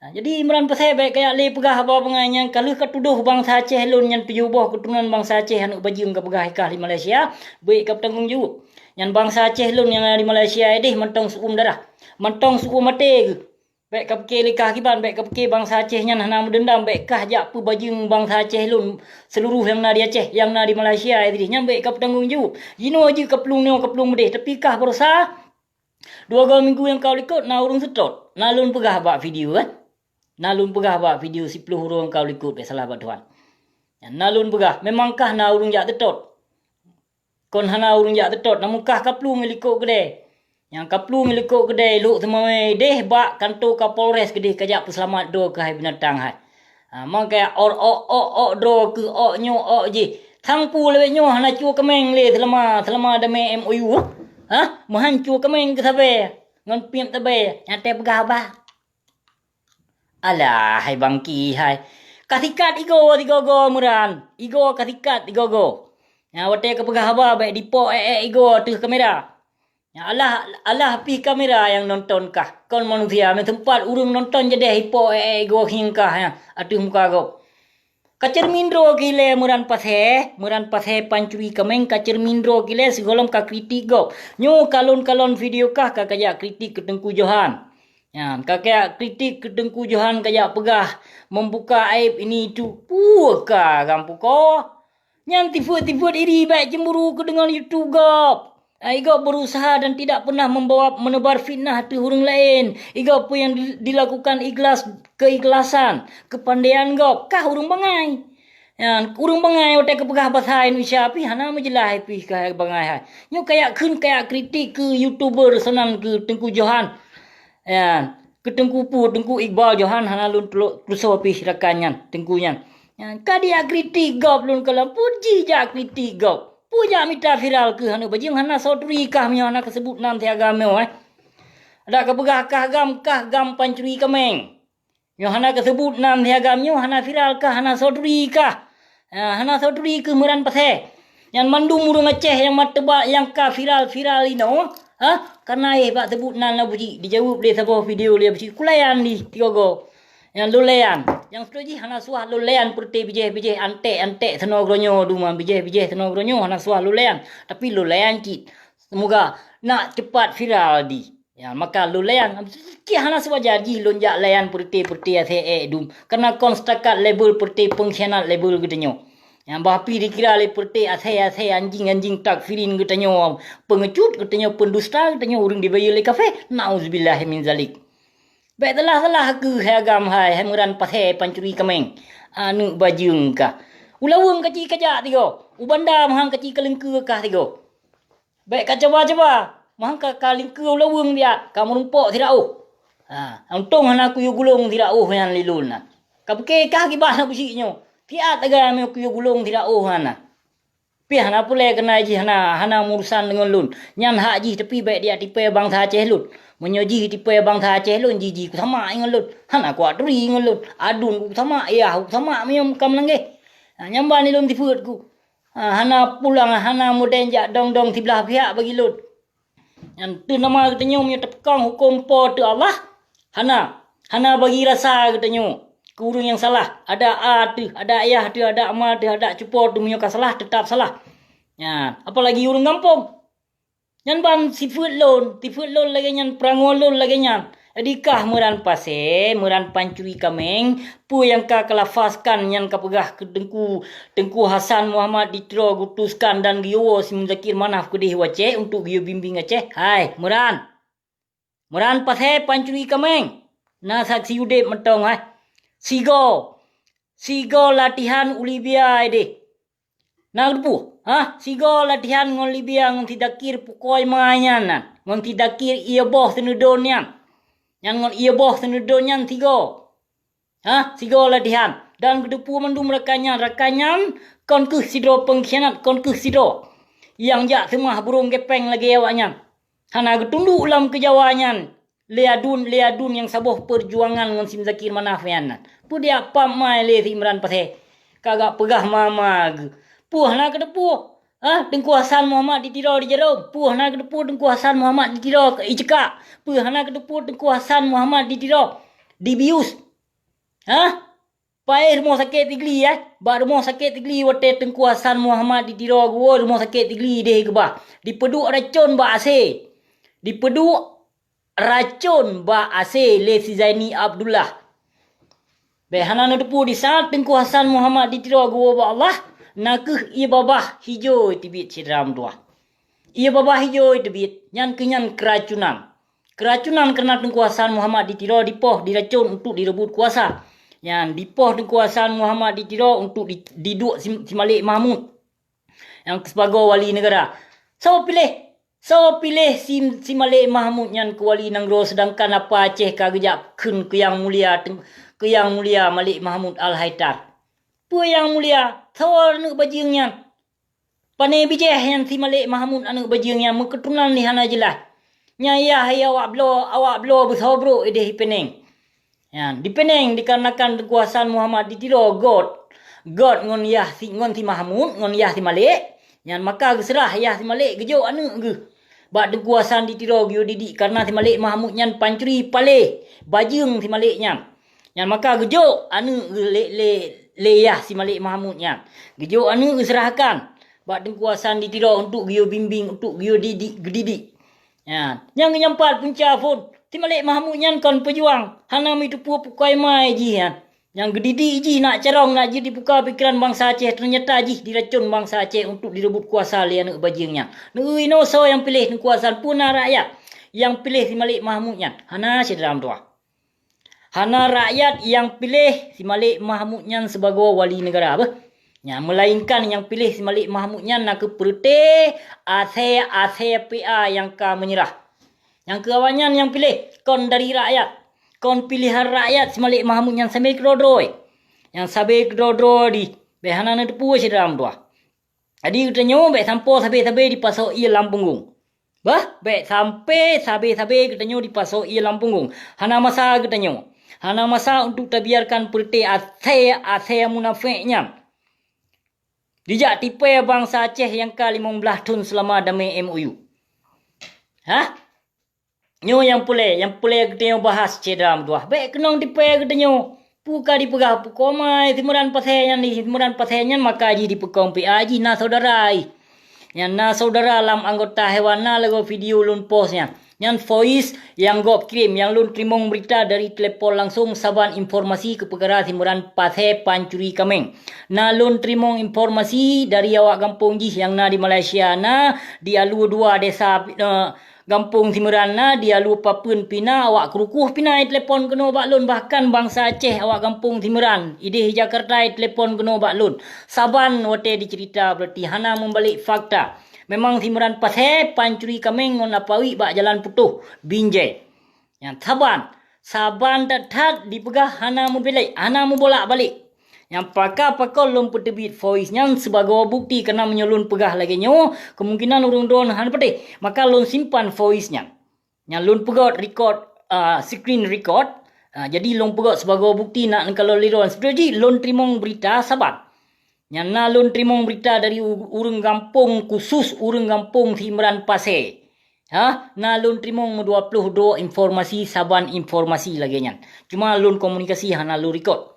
Nah, jadi Imran Pasé bék kajak lé peugah haba bangai nyang ka lheueh ka tudoh bansa Aceh lôn nyan tujoh boh keuturonan bansa Aceh aneuk bajeueng ka peugah ikah di Malaysia, bék ka peutanggong jaweueb. Nyan bansa Aceh lôn nyang na di Malaysia éh deh mantong su'uem darah, mantong su'uem até geuh. Bék ka pike lé kah kiban, bék ka pike bansa Aceh nyan hana meudeundam, bék kah jak peubajeueng bansa Aceh lôn seuluruh nyang na di Aceh, nyang na di Malaysia éh deh nyan bék ka peutanggong jaweueb. Jinoe jeuet ka plueng nyoe ka plueng meudeh, tapi kah barosa dua go minggu nyang ka likot na ureuëng seutôt. Na lôn peugah bak video, eh. Na lôn peugah bak video siploh uroe nyang ka likot, bék salah bak Tuhan. Na lôn peugah, memang kah na ureuëng jak seutôt. Kon hana ureuëng jak seutôt, namun kah ka plueng likot keudè. Nyang ka plueng likot keudè lhok seumawé deh bak kanto Kapolres keudeh kajak peuseulamat droe keuhai binatang hai. Ha, mangka ôk, ôk, ôk, ôk droe keuh ôk nyoe ôk jih. Sang peue lawét nyoe hana cue kaméng lé seulama, seulama damé M O U. Ha? Meuhan cue kaméng keu sabe ngon piep sabe nyang teupeugah bah. Alah, hai bangki hai. Ka sikat igoe sigoe-goe Imran. Igoe ka sikat sigoe-goe. Nyang watée ka peugah haba bék dipok ék-ék igoe ateueh kamera. Nyang alah, alah pih kamera nyang nonton kah. Kon manusia, meuteumpat ureuëng nonton jadeh ipok ék-ék igoe hieng kah nyan ateueh muka gob. Ka ceureumin droe keu ilée Imran Pasé, Imran Pasé pancuri kaméng ka ceureumin droe keu ilée sigohlom ka kritik gob. Nyoe kalon-kalon video kah ka kajak kritik keu Teungku Johan. Nyan, ka kajak kritik keu Teungku Johan kajak peugah, membuka aib ini itu. Peue ka gam pukoe? Nyan tifeuet-tifeuet iri bék cemburu keu deungon YouTube gob. Ai gob berusaha dan tidak pernah membawa menebar fitnah ateueh ureuëng laén. Igob peue nyang di-, dilakukan ikhlas, keikhlasan, kepandaian gob, kah ureuëng bangai. Nyan, ureuëng bangai watée ka peugah basa Indonesia pih hana meujeulaih pih ka bangai hai. Nyoe kajak kheun kajak kritik keu YouTuber sonan keu Teungku Johan. Nyan, keu Teungku pu, Teungku Iqbal Johan hana lôn tulo-, tuso pih rakan nyan, Teungku nyan. Nyan, ka dijak kritik gob lôn kalon, peue jih jak kritik gob. Peue jak mita viral keuh aneuk bajeueng hana soe turi kah meunyoe hana kaseubut nam siagam nyoe, eh. Adak ka peugah kah gam, kah gam pancuri kaméng. Nyoe hana kaseubut nam siagam nyoe hana viral kah, hana soe turi kah. Ah, hana soe turi keuh Imran Pasé. Nyan mandum ureuëng Aceh nyang mat teuba nyang ka viral-viral inoe, ha? Kana éh bak seubut nan Abuji, dijaweueb lé saboh video lé Abuji, kulayan di tigogo. Nyang lulayan, nyang seutôt jih hana suah lulayan peureuté bijéh-bijéh anték-anték seunoe geuronyoe duma bijéh-bijéh seunoe geuronyoe hana suah lulayan, tapi lulayan cit. Seumoga nak cepat viral di. Ya, maka lulayan, cit hana seuwajar jih lôn jak layan peureuté-peureuté asée ék dum. Karena kon setakat label peureuté pengkhianat label geutanyoe. Nyang bah pi dikira lé peureuté asée-asée anjing-anjing takfirin geutanyoe, peungecut geutanyoe, pendusta geutanyoe, ureuëng dibayeue lé kafé. Nauzubillah min zalik. Bék salah-salah keuh hai agam hai, hai Imran Pasé pancuri kaméng. Aneuk bajeueng kah. U Laweueng kaci kajak tigo. U Banda meuhang kaci kalengkeue kah tigo. Bék ka cuba-cuba, meuhang ka, ka lingkeue u Laweueng biat, ka meurumpok sira óh. Ha, untông hana kuyue gulong sira óh nyan lé lôn na. Ka pike kah gibah na busyik nyoe. Siat lagée meunyoe kuyue gulong sira óh hana. Pih hana pulée keunan jih hana, hana meurusan deungon lôn. Nyan hak jih tapi bék dijak tipée bansa Aceh lôn. Meunyoe jih tipée bansa Aceh lôn, jih, jih kusamak ngon lôn. Hana kuat turi ngon lôn. Aduen kusamak, yah kusamak meunyoe ka meulangeh. Ha, nyan ban lôn sifeuet ku. Ha, hana pulang, hana mudeng jak dong-dong siblah pihak bagi lôn. Nyan teuh nama geutanyoe meunyoe teupeukong huköm Po teu Allah, hana, hana bagi rasa geutanyoe keu ureuëng nyang salah. Ada a teuh, ada ayah teuh, ada ama teuh, ada cupo teuh meunyoe ka salah, teutap salah. Nyan, apalagi ureuëng gampông. Nyan ban sifeuet lôn, sifeuet lôn lagée nyan, peurangoe lôn lagée nyan. Jadi kah Imran Pasé, Imran pancuri kaméng, peue nyang ka kalafazkan nyan kapeugah keu Teungku, Teungku Hasan Muhammad di Tiro geutuskan dan geuyue woe si Muzakir Manaf keudeh u Aceh untuk geuyue bimbing Aceh. Hai, Imran! Imran Pasé pancuri kaméng! Na saksi udeb mantong, hai! Sigoe! Sigoe latihan u Libya deh! Na geuteupeue? Ha? Sigoe latihan ngon Libya ngon si Dakir pukoi ma nyan na, ngon si Dakir ié boh seuneudon nyan. Nyan ngon ié boh seuneudon nyan sigoe. Ha? Sigoe latihan. Dan geuteupeue mandum rakan nyan, rakan nyan kon keuh sidroe peungkhianat, kon keuh sidroe nyang jak seumah burông gépéng lagée awaknyan. Hana geutunduk lam keujawa nyan. Lé aduen, lé aduen nyang saboh peujuangan ngon si Muzakir Manaf nyan. Peue dia pam mai lé si Imran Pasé. Ka gak peugah mama geuh. Peue hana geuteupeue? Ha? Teungku Hasan Muhammad di Tiro di Jarom. Peue hana geuteupeue Teungku Hasan Muhammad di Tiro i Cekak? Peue hana geuteupeue Teungku Hasan Muhammad di Tiro di Bius? Hah? Paéh rumoh sakét Sigli, eh? Bak rumoh sakét Sigli watée Teungku Hasan Muhammad di Tiro geuwoe rumoh sakét Sigli deh keubah. Dipeuduek racon bak asé. Dipeuduek racon bak asé lé si Zaini Abdullah. Bék hana neuteupeue di saát Teungku Hasan Muhammad di Tiro geuwoe bak Allah, na kheueh ié babah hijôi teubiet syedara meutuwah. Ié babah hijôi teubiet, nyan kheueh nyan keuracunan. Keuracunan kareuna Teungku Hasan Muhammad di Tiro dipoh diracon untuk direubot kuasa. Nyan dipoh Teungku Hasan Muhammad di Tiro untuk di, diduek si, si Malik Mahmud nyang sibagoe wali neugara. Soe piléh? Soe piléh si, si Malik Mahmud nyan keu wali nanggroe, seudangkan apa Aceh ka geujak kheun keu nyang mulia, keu nyang mulia Malik Mahmud Al-Haidar? Peue nyang mulia? Soe aneuëk bajeueng nyan? Pane bijéh nyan si Malik Mahmud aneuëk bajeueng nyan meukeuturonan lé hana jeulaih. Nyan yah awak bloe, awak bloe beusoe brok ideh i Peneng. Nyan, di Peneng dikarenakan Teungku Hasan Muhammad di Tiro göt. Göt ngon yah si, ngon si Mahmud, ngon yah si Malik. Nyan maka geuseurah yah si Malik geujok aneuëk geuh bak Teungku Hasan di Tiro geuyue didik, kareuna si Malik Mahmud nyan pancuri paléh bajeueng si Malik nyan. Nyan maka geujok aneuëk geuh lé, lé, lé yah si Malik Mahmud nyan. Geujok aneuëk geuseurahkan bak Teungku Hasan di Tiro untuk geuyue bimbing, untuk geuyue didik, geudidik. Nyan, nyang geunyampat punca phon, si Malik Mahmud nyan kon peujuang, hana meuteupeu pukoi mai jih nyan. Nyang geudidik jih nak carông, nak jeuet dibuka pikeran bansa Aceh, teunyata jih diracon bansa Aceh untuk direubot kuasa lé aneuëk bajeueng nyan. Neu inoe soe nyang piléh Teungku Hasan, peue na rakyat nyang piléh si Malik Mahmud nyan? Hana, syedara meutuwah. Hana rakyat nyang piléh si Malik Mahmud nyan sibagoe wali neugara beuh. Nyan, meulainkan nyang piléh si Malik Mahmud nyan na kheueh peureute asée-asée P A nyang ka meunyeurah. Nyang keu awaknyan nyang piléh kon dari rakyat, kon piléhan rakyat si Malik Mahmud nyan sabe keudroe-droe. Nyang sabe keudroe-droe di bék hana neuteupeue syedara meutuwah. Jadi geutanyoe bék sampoe sabe-sabe dipasoe ié lam punggong. Bah, bék sampoe sabe-sabe geutanyoe dipasoe ié lam punggong. Hana masa geutanyoe. Hana masa untuk tabiarkan peureute asée-asée munafék nyan dijak tipée bansa Aceh nyang ka limong blaih thon seulama damé M O U. Hah? Nyoe nyang peureulée, nyang peureulée geutanyoe bahas syedara meutuwah. Bék keunong tipée geutanyoe. Peue ka dipeugah pukon mai si Meuran Pasé nyan di, si Meuran Pasé nyan maka jih dipeukong P A jih na syedara jih. Nyan na syedara lam anggota hewan na lagée video lôn post nyan. Nyan voice nyang gob kirém, nyang lôn teurimong beurita dari telepon langsong saban informasi keu peukara si Meuran Pasé pancuri kaméng. Na lôn teurimong informasi dari awak gampông jih nyang na di Malaysia, na di Alue dua desa, eh, gampông si Meuran na, di Alue Papeuen pih na, awak Krukoh pih na telepon keunoe bak lôn, bahkan bansa Aceh awak gampông si Meuran ideh Jakarta telepon keunoe bak lôn. Saban watée diceurita beurati hana meubalek fakta. Memang si Meuran Pasé pancuri kaméng ngon Apawi bak jalan putôh, Binjai. Nyan saban, saban that-that dipeugah hana meubalek, hana meubolak-balik. Nyang pakon-pakon lôn peuteubiet voice nyan sibagoe bukeuti, kareuna meunyoe lôn peugah lagée nyoe, kemungkinan ureuëng droe hana patéh. Maka lôn simpan voice nyan. Nyan lôn peugét record, ah, screen record. Ah, jadi lôn peugét sibagoe bukeuti nak neukalon lé droe. Seudeh jih lôn teurimong beurita saban. Nyan na lôn teurimong beurita dari u-, ureuëng gampông, khusus ureuëng gampông si Imran Pasé. Ha, na lôn teurimong meudua ploh droe informasi, saban informasi lagée nyan. Cuma lôn komunikasi hana lôn record.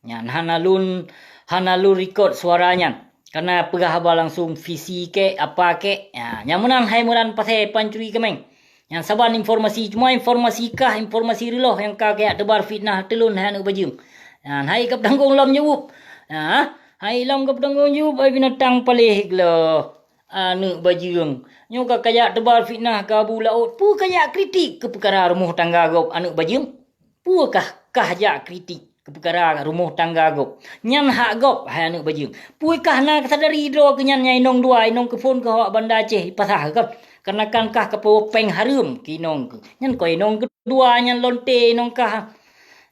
Nyan hana lôn, hana lôn record suara nyan. Kareuna peugah haba langsong visi kek, apa kek. Ha, nyang meunan hai Imran Pasé pancuri kaméng. Nyan saban informasi, cuma informasi kah, informasi reuloh nyang ka kajak teubar fitnah ateueh lôn hai aneuëk bajeueng. Nyan hai ka peutanggong lom jaweueb. Ha, hai lom ka peutanggong jaweueb hai binatang paléh geuloh. Aneuëk bajeueng, nyoe ka kajak teubar fitnah keu Abu Laôt, peue kajak kritik keu peukara rumoh tangga gob aneuëk bajeueng? Peue kah, kah jak kritik keu peukara rumoh tangga gob? Nyan hak gob hai aneuëk bajeueng. Peue kah na kasadari droe keu nyan nyang inong dua, inong keuphon keu awak Banda Aceh ipasah kah? Kareuna kan kah kapeue péng hareuem keu inong keuh. Nyan kon inong keudua nyan lonte inong kah.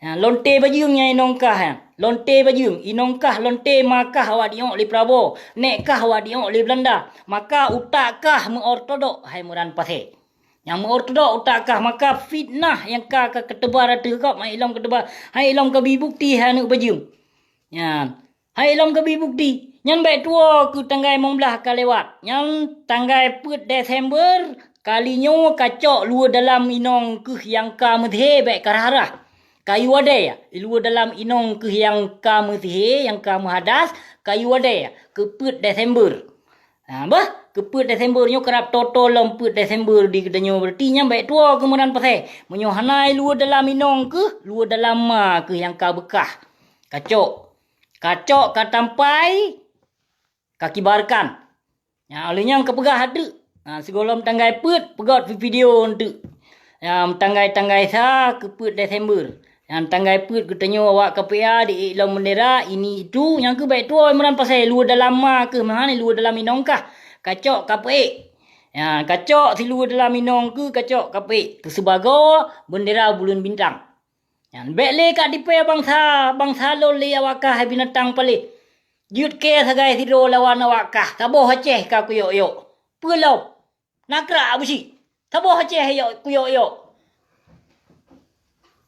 Ha, lonte bajeueng nyang inong kah, ha. Lonte bajeueng, inong kah, lonte ma kah awak diok lé Prabowo, nek kah awak diok lé Belanda. Maka utak kah meuortodok hai Imran Pasé. Nyang meuortodok utak kah, maka fitnah nyang ka, ka kateubar ateueh gob, hai lom kateubar, hai lom kabi bukeuti hai aneuëk bajeueng. Nyan. Hai lom kabi bukeuti, nyan bék tuwoe keu tanggai limong blaih ka lewat. Nyan tanggai peuet Desember, kali nyoe kacok luweue dalam inong keuh nyang ka meudhé bék karhah-rhah. Kayu adèe, i luwa dalam inong keuh nyang ka meusihé, nyang ka meuhadas, kayu adèe, keu peuet Desember. Ha, bah, keu peuet Desember nyoe karab toe-toe lom peuet Desember di geutanyoe, berarti nyan bèk tuwoe keu meunan pasè. Meunyoe hana i luwa dalam inong keuh, luwa dalam ma keuh nyang ka beukah. Kacok. Kacok ka tampai, ka kibarkan. Nyan, óh lheueh nyan ka peugah teuk. Ha, sigohlom tanggai peuet, peugöt video teuk. Nyan, tanggai-tanggai sa keu peuet Desember. Nyan, tanggai peuet geutanyoe awak K P A di ék lom bendera, ini itu, nyan keuh bèk tuwoe meunan pasè luwa dalam ma keuh, meuhan luwa dalam inong kah. Kacok ka peuék. Nyan, kacok siluwa dalam inong keuh, kacok ka peuék. Keu sibagoe bendera buleuen bintang. Nyan, bèk lé ka dipèe bansa, bansa lôn lé awak kah hai binatang paléh. Jeuet kèe sagai sidroe lawan awak kah, saboh Aceh ka kuyok-yok. Peue lom? Nakrak beusi. Saboh Aceh yok kuyok-yok.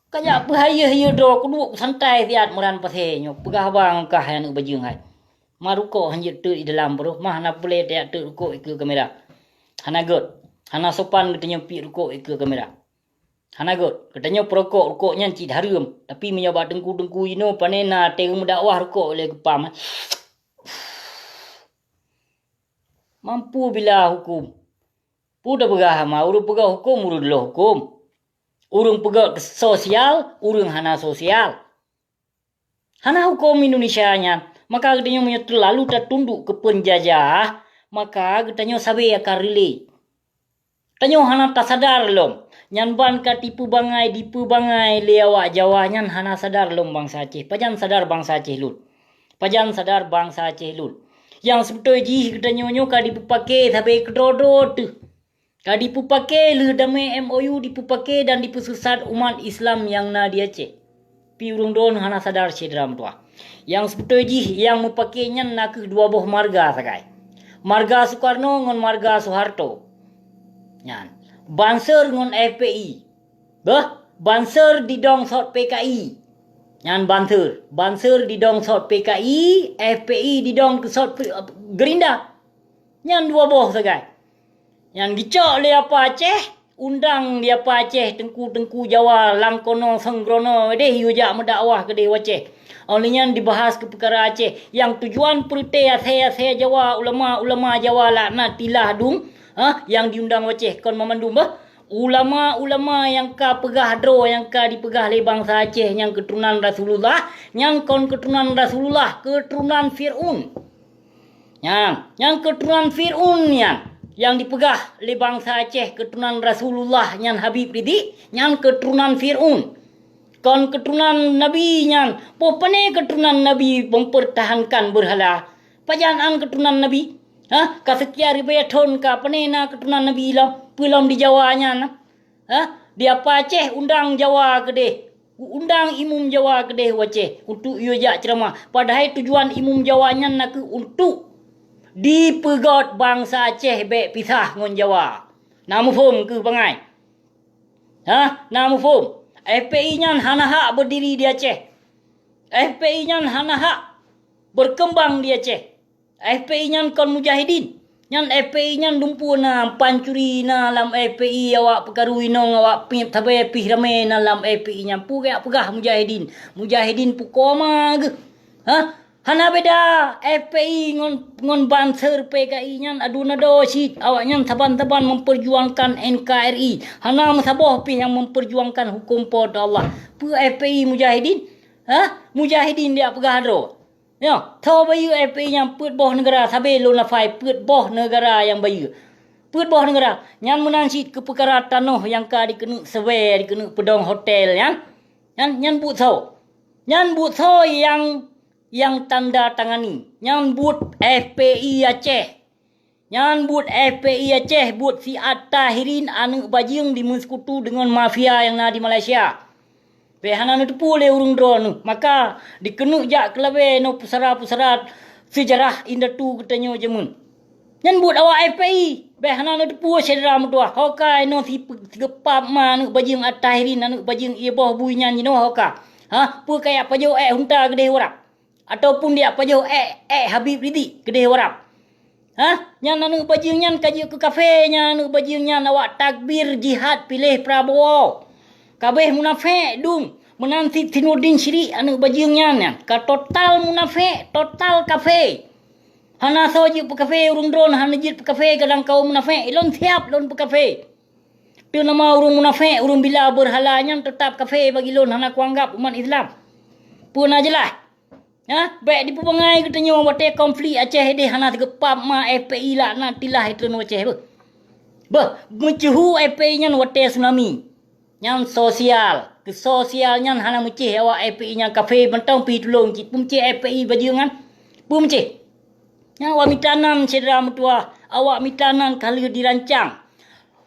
Ka jak peuhayeue-hayeue droe, kuduek santai siat meunan pasè nyoe. Peugah haba ngon kah hai aneuk bajeueng hai. Ma rukok han jeuet teuk i dalam peuruh, ma hana peureulèe tajak teuk rukok ikeue kamera. Hana gèt. Hana sopan geutanyoe piep rukok ikeue kamera. Hana gèt, geutanyoe peurukok, rukok nyan cit hareuem. Tapi meunyoe bak teungku-teungku jinoe, pané na teurimong dakwah rukok lé geupam, eh. Mampu bila huköm. Peue tapeugah hama, ureueng peugah huköm, ureueng deuh huköm. Ureueng peugah sosial, ureueng hana sosial. Hana huköm Indonesia nyan, maka geutanyoe meunyoe teulalu tatunduk keu peunjajah, maka geutanyoe sabe akan reulée. Tanyoe hana tasadar lom, nyan ban ka tipeubangai, dipeubangai lé awak Jawa nyan hana sadar lom bansa Aceh. Pajan sadar bansa Aceh lôn? Pajan sadar bansa Aceh lôn? Nyang seubeutôi jih geutanyoe nyoe ka dipeupaké sabe keudroe-droe teuh. Ka dipeupaké lheueh damé M O U dipeupaké dan dipeuseusat umat Islam nyang na di Aceh. Pi ureuëng droen hana sadar syedara meutuwah. Nyang seubeutôi jih nyang meupaké nyan na kheueh dua boh marga sagai. Marga Soekarno ngon marga Soeharto. Nyan, Banser ngon F P I. Beuh, Banser didong sot P K I. Nyan Banser, Banser didong sot P K I, F P I didong keu sot P-, Gerinda. Nyan dua boh sagai. Nyan geucok lé Apa Aceh, undang di Apa Aceh teungku-teungku Jawa lam kono senggrono deh yue jak meudakwah keudeh u Aceh. Óh lheueh nyan dibahas keu peukara Aceh, nyang tujuan peureuté asèe-asèe Jawa, ulama-ulama Jawa laknatillah dum, ha, nyang diundang u Aceh kon mamandum bah. Ulama-ulama nyang ka peugah droe nyang ka dipeugah lé bansa Aceh nyang keuturonan Rasulullah, nyan kon keuturonan Rasulullah, keuturonan Fir'aun. Nyan, nyang keuturonan Fir'aun nyan, nyang dipeugah lé bansa Aceh keuturonan Rasulullah nyan Habib Rizik, nyan keuturonan Fir'aun. Kon keuturonan Nabi nyan, poh pané keuturonan Nabi mempertahankan beurhala? Pajan án keuturonan Nabi? Hah? Ka seukian ribèe thon ka pané na keuturonan Nabi lom, peue lom di Jawa nyan? Hah? Di Apa Aceh undang Jawa keudeh, undang imum Jawa keudeh u Aceh untuk yue jak ceuramah. Padahai tujuan imum Jawa nyan na kheueh untuk dipeugöt bansa Aceh bèk pisah ngon Jawa. Na muphom keuh bangai? Hah? Na muphom? F P I nyan hana hak beudiri di Aceh. F P I nyan hana hak beukeumbang di Aceh. F P I nyan kon mujahidin. Nyan F P I nyan dumpeue na, pancuri na lam F P I, awak peukaru inong, awak piep sabe pih ramé na lam F P I nyan. Peue geujak peugah mujahidin? Mujahidin peue koma geuh? Hah? Hana beda F P I ngon, ngon Banser P K I nyan adu nado cit. Awaknyan saban-saban memperjuangkan N K R I. Hana meusaboh pih nyang memperjuangkan huköm Po teu Allah. Peue F P I mujahidin? Hah? Mujahidin geujak peugah droe. Nyoe, tho bayeue F P I nyan peuet boh neugara, sabe lôn lafai peuet boh neugara nyang bayeue. Peuet boh neugara. Nyan meunan cit keu peukara tanoh nyang ka dikeuneuk seubé, dikeuneuk peudong hotel nyan. Nyan, nyan buet soe? Nyan buet soe nyang, nyang tanda tangani? Nyan buet F P I Aceh. Nyan buet F P I Aceh, buet si At-Tahirin aneuk bajeueng dimeusekutu deungon mafia nyang na di Malaysia. Bèk hana neuteupeue lé ureuëng droeneuh, maka dikeuneuk jak keulabée ngon pusara-pusara seujarah indatu geutanyoe jameun. Nyan buet awak F P I, bèk hana neuteupeue syedara meutuwah. Ho ka inoe si-, sigeupap ma aneuk bajeueng At-Tahirin, aneuk bajeueng ié boh bui nyan jinoe ho ka. Ha, peue kajak pajoh ék hunta keudeh u Arab? Ataupun dijak pajoh ék, ék Habib Rizik keudeh u Arab? Hah? Nyan aneuk bajeueng nyan ka jeuet keu kafé, nyan aneuk bajeueng nyan awak takbir jihad piléh Prabowo. Kabéh munafék dum, Meunan si Sinuddin Syirik aneuëk bajeueng nyan, nyan ka total munafék, total kafé. Hana soe jeuet peukafé ureuëng droen, hana jeuet peukafé kadang kaum munafék, ilôn siab lôn peukafé. Teunama ureuëng munafék, ureuëng bila beurhala nyan teutab kafé bagi lôn, hana kuanggab umat Islam. Peue na jeulaih? Ha? Bék dipeubangai geutanyoe watée konflik Aceh ideh hana teugeupab ma F P I laknatillah itu Aceh beuh. Beuh, meuceuhu F P I nyan watée tsunami. Nyan sosial. Keu sosial nyan hana meucéh awak F P I nyan kafé mantong pi tulông cit. Peumeucéh F P I bajeueng nyan. Peumeucéh. Nyan awak mita nan syedara meutuwah, awak mita nan ka lheueh dirancang.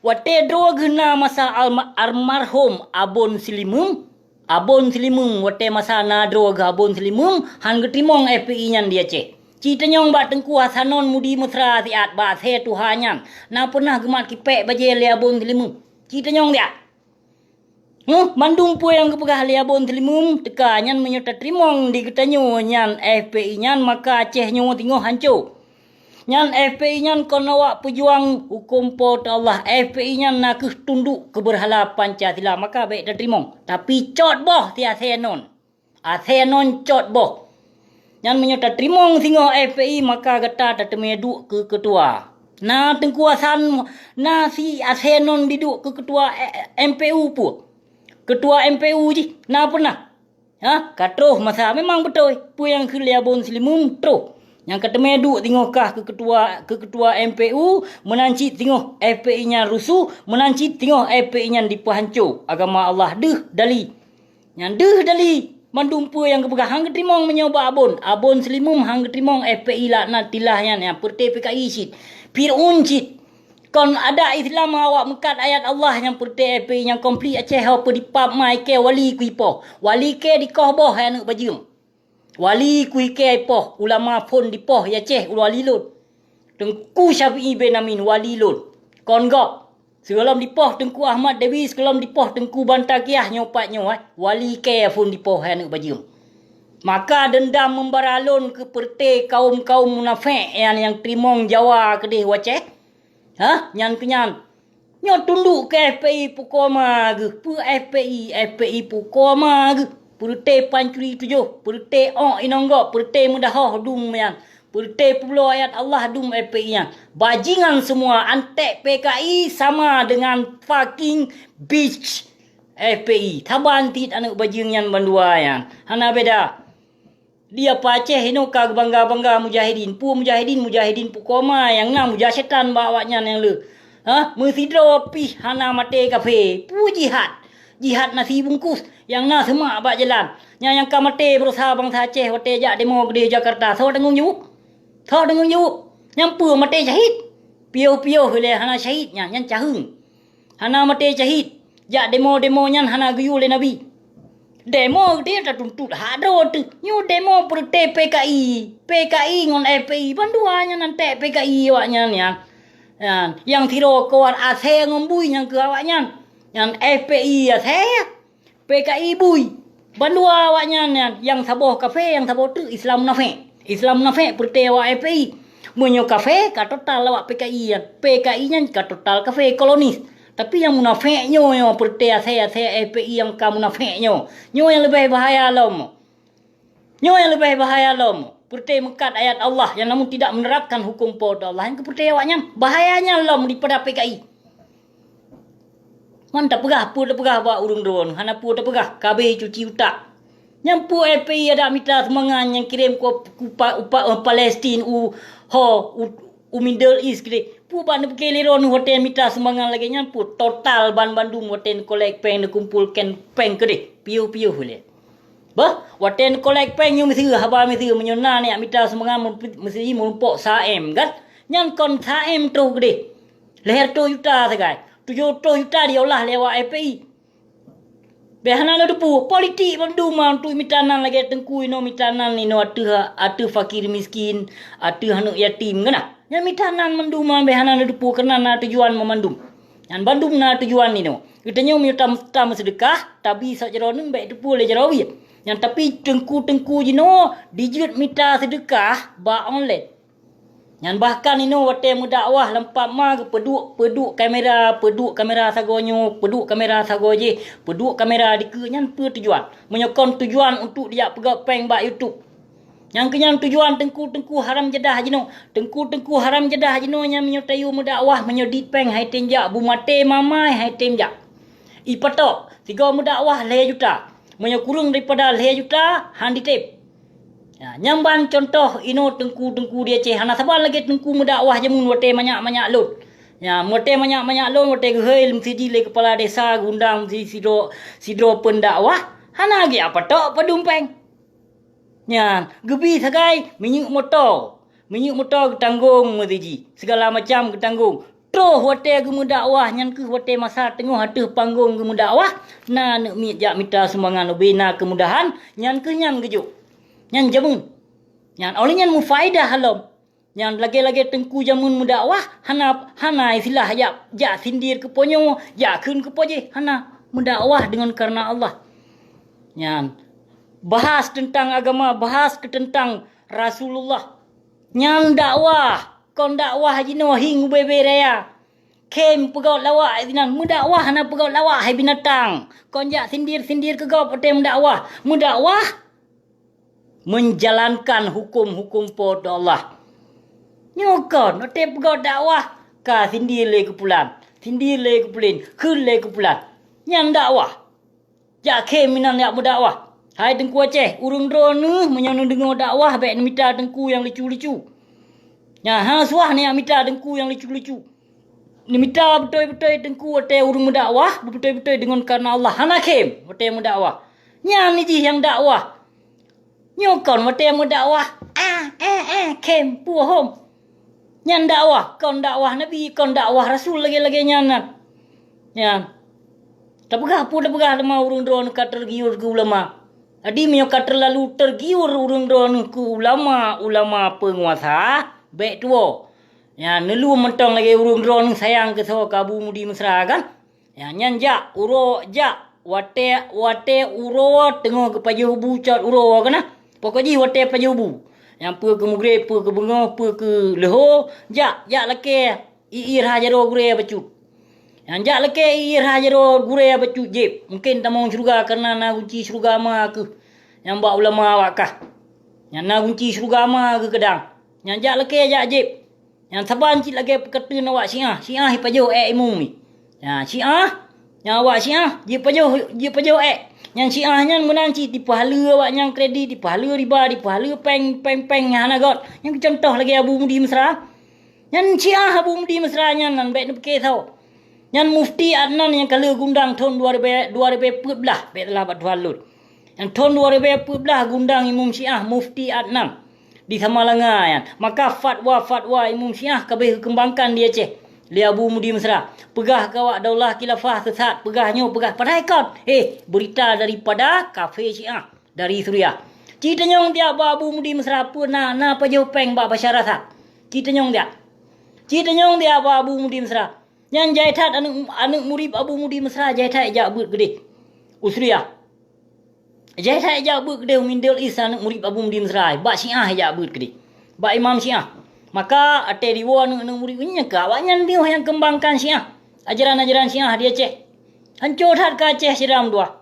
Watée droe geuh na masa alma-, almarhum Abon Seulimeum, Abon Seulimeum watée masa na droe geuh Abon Seulimeum han geuteurimong F P I nyan di Aceh. Ci tanyong bak Teungku Hasanon Mudi Mesra siat bak asée tuha nyan na peunah geumat kipék bajée lé Abon Seulimeum. Ci tanyong siat. Huh, mandum peue nyang geupeugah lé Abon Seulimeum teuka nyan meunyoe tateurimong di geutanyoe nyan F P I nyan maka Aceh nyoe singoh hanco. Nyan F P I nyan kon awak peujuang hukôm Po teu Allah. F P I nyan na kheueh tunduk keu beurhala Pancasila maka bék tateurimong. Tapi cot boh si asée non. Asée non cot boh. Nyan meunyoe tateurimong singoh F P I maka gata tateumé duek keu keutua. Na Teungku Hasan na si asée non diduek keu keutua, eh, M P U peue? Keutua M P U jih na peunah? Ha, ka troh masa memang beutôi. Peue nyang kheun lé Abon Seulimeum troh. Nyang ka teumé duek singoh kah keu keutua, keu keutua M P U, meunan cit singoh F P I nyan rusuh, meunan cit singoh F P I nyan dipeuhanco. Agama Allah deuh dali. Nyan deuh dali mandum peue nyang geupeugah han geuteurimong meunyoe bak Abon. Abon Seulimeum han geuteurimong F P I laknatillah nyan nyang peureuté P K I cit. Fir'aun cit. Kon adat Islam awak meukat ayat Allah nyang peureuté F P I nyang konflik Aceh ho peudipab ma ikée wali kui poh. Wali kée dikoh boh hai aneuëk bajeueng. Wali kui kée poh, ulama phon dipoh i Aceh wali lôn. Teungku Syafi'i bin Amin wali lôn. Kon gob. Sigohlom dipoh Teungku Ahmad Dewi, sigohlom dipoh Teungku Bantaqiah nyoe pat nyoe, eh, wali kée phon dipoh hai aneuëk bajeueng. Maka deundam membara lôn keu peureuté kaum-kaum munafék nyan nyang teurimong Jawa keudeh u Aceh. Ha? Nyan keu nyan. Nyoe tunduk keu F P I pukoma geuh. Peue F P I? F P I pukoma geuh. Peureuté pancuri tujoh, peureuté ôk inong gob, peureuté meudahoh dum nyan. Peureuté peubloe ayat Allah dum F P I nyan. Bajingan semua, anték P K I sama dengan fucking bitch F P I. Saban cit aneuëk bajeueng nyan bandua nyan. Hana beda. Di apa Aceh inoe ka geubangga-bangga mujahidin. Peue mujahidin? Mujahidin pukoma nyang na muja setan bak awaknyan nyang le. Ha? Meusidroe pih hana maté kafé. Peue jihad? Jihad nasi bungkus nyang na seumak bak jalan. Nyang, nyang ka maté beurusaha bansa Aceh watée jak demo keudeh Jakarta. Soe tanggong jaweueb? Soe tanggong jaweueb? Nyang peue maté syahid? Piôh-piôh ilée hana syahid nyan, nyan caheueng. Hana maté syahid. Jak demo-demo nyan hana geuyue lé Nabi. Demo geude tatuntut hak droe teuh. Nyoe demo peureuté P K I. P K I ngon F P I. Bandua nyan anték P K I awaknyan nyan. Nyan, nyang sidroe keuwat asée ngon bui nyang keu awaknyan. Nyan F P I asée. P K I bui. Bandua awaknyan nyan, nyang saboh kafé, nyang saboh teuk Islam munafék. Islam munafék peureuté awak F P I. Meunyoe kafé, ka total awak P K I nyan. P K I nyan ka total kafé, kolonis. Tapi nyang munafék nyoe, nyoe peureuté asée-asée F P I nyang ka munafék nyoe. Nyoe nyang leubeh bahaya lom. Nyoe nyang leubeh bahaya lom, peureuté meukat ayat Allah nyang namun tidak menerapkan huköm Po teu Allah nyang keu peureuté awaknyan. Bahaya nyan lom dipada P K I. Man tapeugah peue tapeugah bak ureuëng droen, hana peue tapeugah, kabé cuci utak. Nyang peue F P I adak mita seumangan nyang kirém ku, ku pa, upa, eh, Palestin u ho u, u Middle East keudeh. Peue bak neupike lé droen watée mita seumangan lagée nyan peue total ban bandum watée neukolek péng neukumpolkan péng keudeh. Piôh-piôh ulée. Bah, watée neukolek péng nyoe miseue haba miseue meunyoe na neujak mita seumangan meusi meurumpok sa M kan? Nyan kon sa M troh keudeh. Lhée reutôh juta sagai. Tujoh reutôh juta diolah lé awak F P I. Bék hana neuteupeue, politik bandum ma untuk mita nan lagée teungku inoe mita nan inoe ateueh, ateueh fakir miskin, ateueh aneuëk yatim keunan. Nyan mita nan bandum ma bék hana neuteupeue keunan na tujuan meumandum. Nyan bandum na tujuan inoe. Geutanyoe meunyoe tam, tam seudeukah, tabi sak jaroe neueng bék teupeue lé jaroe wie. Nyan tapi teungku-teungku jinoe dijeuet mita seudeukah bak online. Nyan bahkan inoe watée meudakwah lam pap ma geupeuduek, peuduek kamera, peuduek kamera sagoe nyoe, peuduek kamera sagoe jih, peuduek kamera dikeue, nyan peue tujuan? Meunyoe kon tujuan untuk dijak peugét péng bak YouTube. Nyang keunyan tujuan teungku-teungku haram jadah jinoe. Teungku-teungku haram jadah jinoe nyan meunyoe tayue meudakwah, meunyoe dit péng hai tem jak, bu maté mamai hai tem jak. Ipatok, sigoe meudakwah lhée juta. Meunyoe kureueng daripada lhée juta, han ditém. Ya, nyang ban contoh inoe teungku-teungku di Aceh. Hana saban lagée teungku meudakwah jameun watée manyak-manyak lôn. Ya, watée manyak-manyak lôn, watée geuhôi meusidroe lé keupala desa, geundang si-, sidroe, sidroe peundakwah, hana geujak patok padum péng. Nyan, geubi sagai minyeuk moto. Minyeuk moto geutanggong meusiji, sigala macam geutanggong. Troh watée geumeudakwah, nyan kheueh watée masa teungoh ateueh panggong geumeudakwah, na aneuk miet jak mita sumbangan ubé na keumudahan, nyan kheueh nyan geujok. Nyan jameun. Nyan, óh lheueh nyan mufaidah lom. Nyan lagée-lagée teungku jameun meudakwah, hana, hana istilah jak, jak sindir keu po nyoe, jak kheun keu po jéh, hana. Meudakwah deungon kareuna Allah. Nyan, bahas teuntang agama, bahas keu teuntang Rasulullah. Nyan dakwah, kon dakwah jinoe hieng ubé-bé raya. Khém peugét lawak sinan, meudakwah hana peugét lawak hai binatang. Kon jak sindir-sindir keu gob watée meudakwah. Meudakwah menjalankan huköm-huköm Po teu Allah. Nyoe kon, watée peugét dakwah, ka sindir lé keu pulan, sindir lé keu pulan, kheun lé keu pulan. Nyan dakwah. Jak khém inan jak meudakwah. Hai Teungku Aceh, ureuëng droeneueh meunyoe neudeungoe dakwah bék neumita teungku nyang lucu-lucu. Nyan hana suah neujak mita teungku nyang lucu-lucu. Neumita beutôi-beutôi teungku watée ureuëng meudakwah, beutôi-beutôi deungon kareuna Allah, hana khém watée meudakwah. Nyan jih nyang dakwah. Nyoe kon watée meudakwah, ah, eh, eh, khém, puhom. Nyan dakwah, kon dakwah Nabi, kon dakwah Rasul lagée-lagée nyan. Nyan. Tapeugah peue tapeugah teuma ureuëng droeneueh ka tergiur keu ulama. Jadi meunyoe ka terlalu tergiur ureuëng droeneueh keu ulama-ulama peunguasa, bék tuwoe. Nyan, neulheueh mantong lagée ureuëng droeneueh sayang keu soe, keu Abu Mudi Mesra kan? Nyan, nyan jak, uroe jak, watée, watée uroe teungoh geupajoh bu cot uroe keunan. Pokok jih watée pajoh bu. Nyan peue keu mugreb, peue keu beungoh, peue keu leuho, jak, jak lakée ié rhah jaroe gurée bacut. Nyan jak lakée ié rhah jaroe gurée bacut jieb. Mungken tamong syeuruga kareuna na gunci syeuruga ma keuh. Nyan bak ulama awak kah. Nyan na gunci syeuruga ma geukeudang. Nyan jak lakée jak jieb. Nyan saban cit lagée peukateun awak Syiah, Syiah jipajoh ék imum nyan. Syiah, nyan awak Syiah jipajoh, jipajoh ék. Nyan Syiah nyan meunan cit jipeuhaleue awak nyang kredit, jipeuhaleue riba, jipeuhaleue péng, péng-péng nyang hana göt. Nyan keuh contoh lagée Abu Mudi Mesra. Nyan Syiah Abu Mudi Mesra nyan, nan bék neupiké soe. Nyan Mufti Adnan nyang ka lheueh geuundang thon dua ribée, dua ribée peuet blah, bék salah bak tuha lôn. Nyan thon dua ribée peuet blah geuundang imum Syiah Mufti Adnan di Samalanga nyan. Maka fatwa-fatwa imum Syiah ka abéh geukeumbangkan di Aceh lé Abu Mudi Mesra. Peugah keu awak daulah khilafah sesat, peugah nyoe, peugah padahai kon. Eh, beurita daripada kafé Syiah dari Suriah. Ci tanyong tiak bak Abu Mudi Mesra peue na, na pajoh péng bak Basyar Asad. Ci tanyong tiak. Ci tanyong tiak bak Abu Mudi Mesra. Nyan jai that aneuëk, aneuëk murit Abu Mudi Mesra jai that jak beuet keudeh u Suriah. Jai that jak beuet keudeh u Middle East aneuëk murit Abu Mudi Mesra, bak Syiah jak beuet keudeh. Bak imam Syiah. Maka até diwoe aneuëk-aneuëk murit nyan keu awaknyan piôh nyang keumbangkan Syiah. Ajaran-ajaran Syiah di Aceh. Hanco that keu Aceh syedara meutuwah.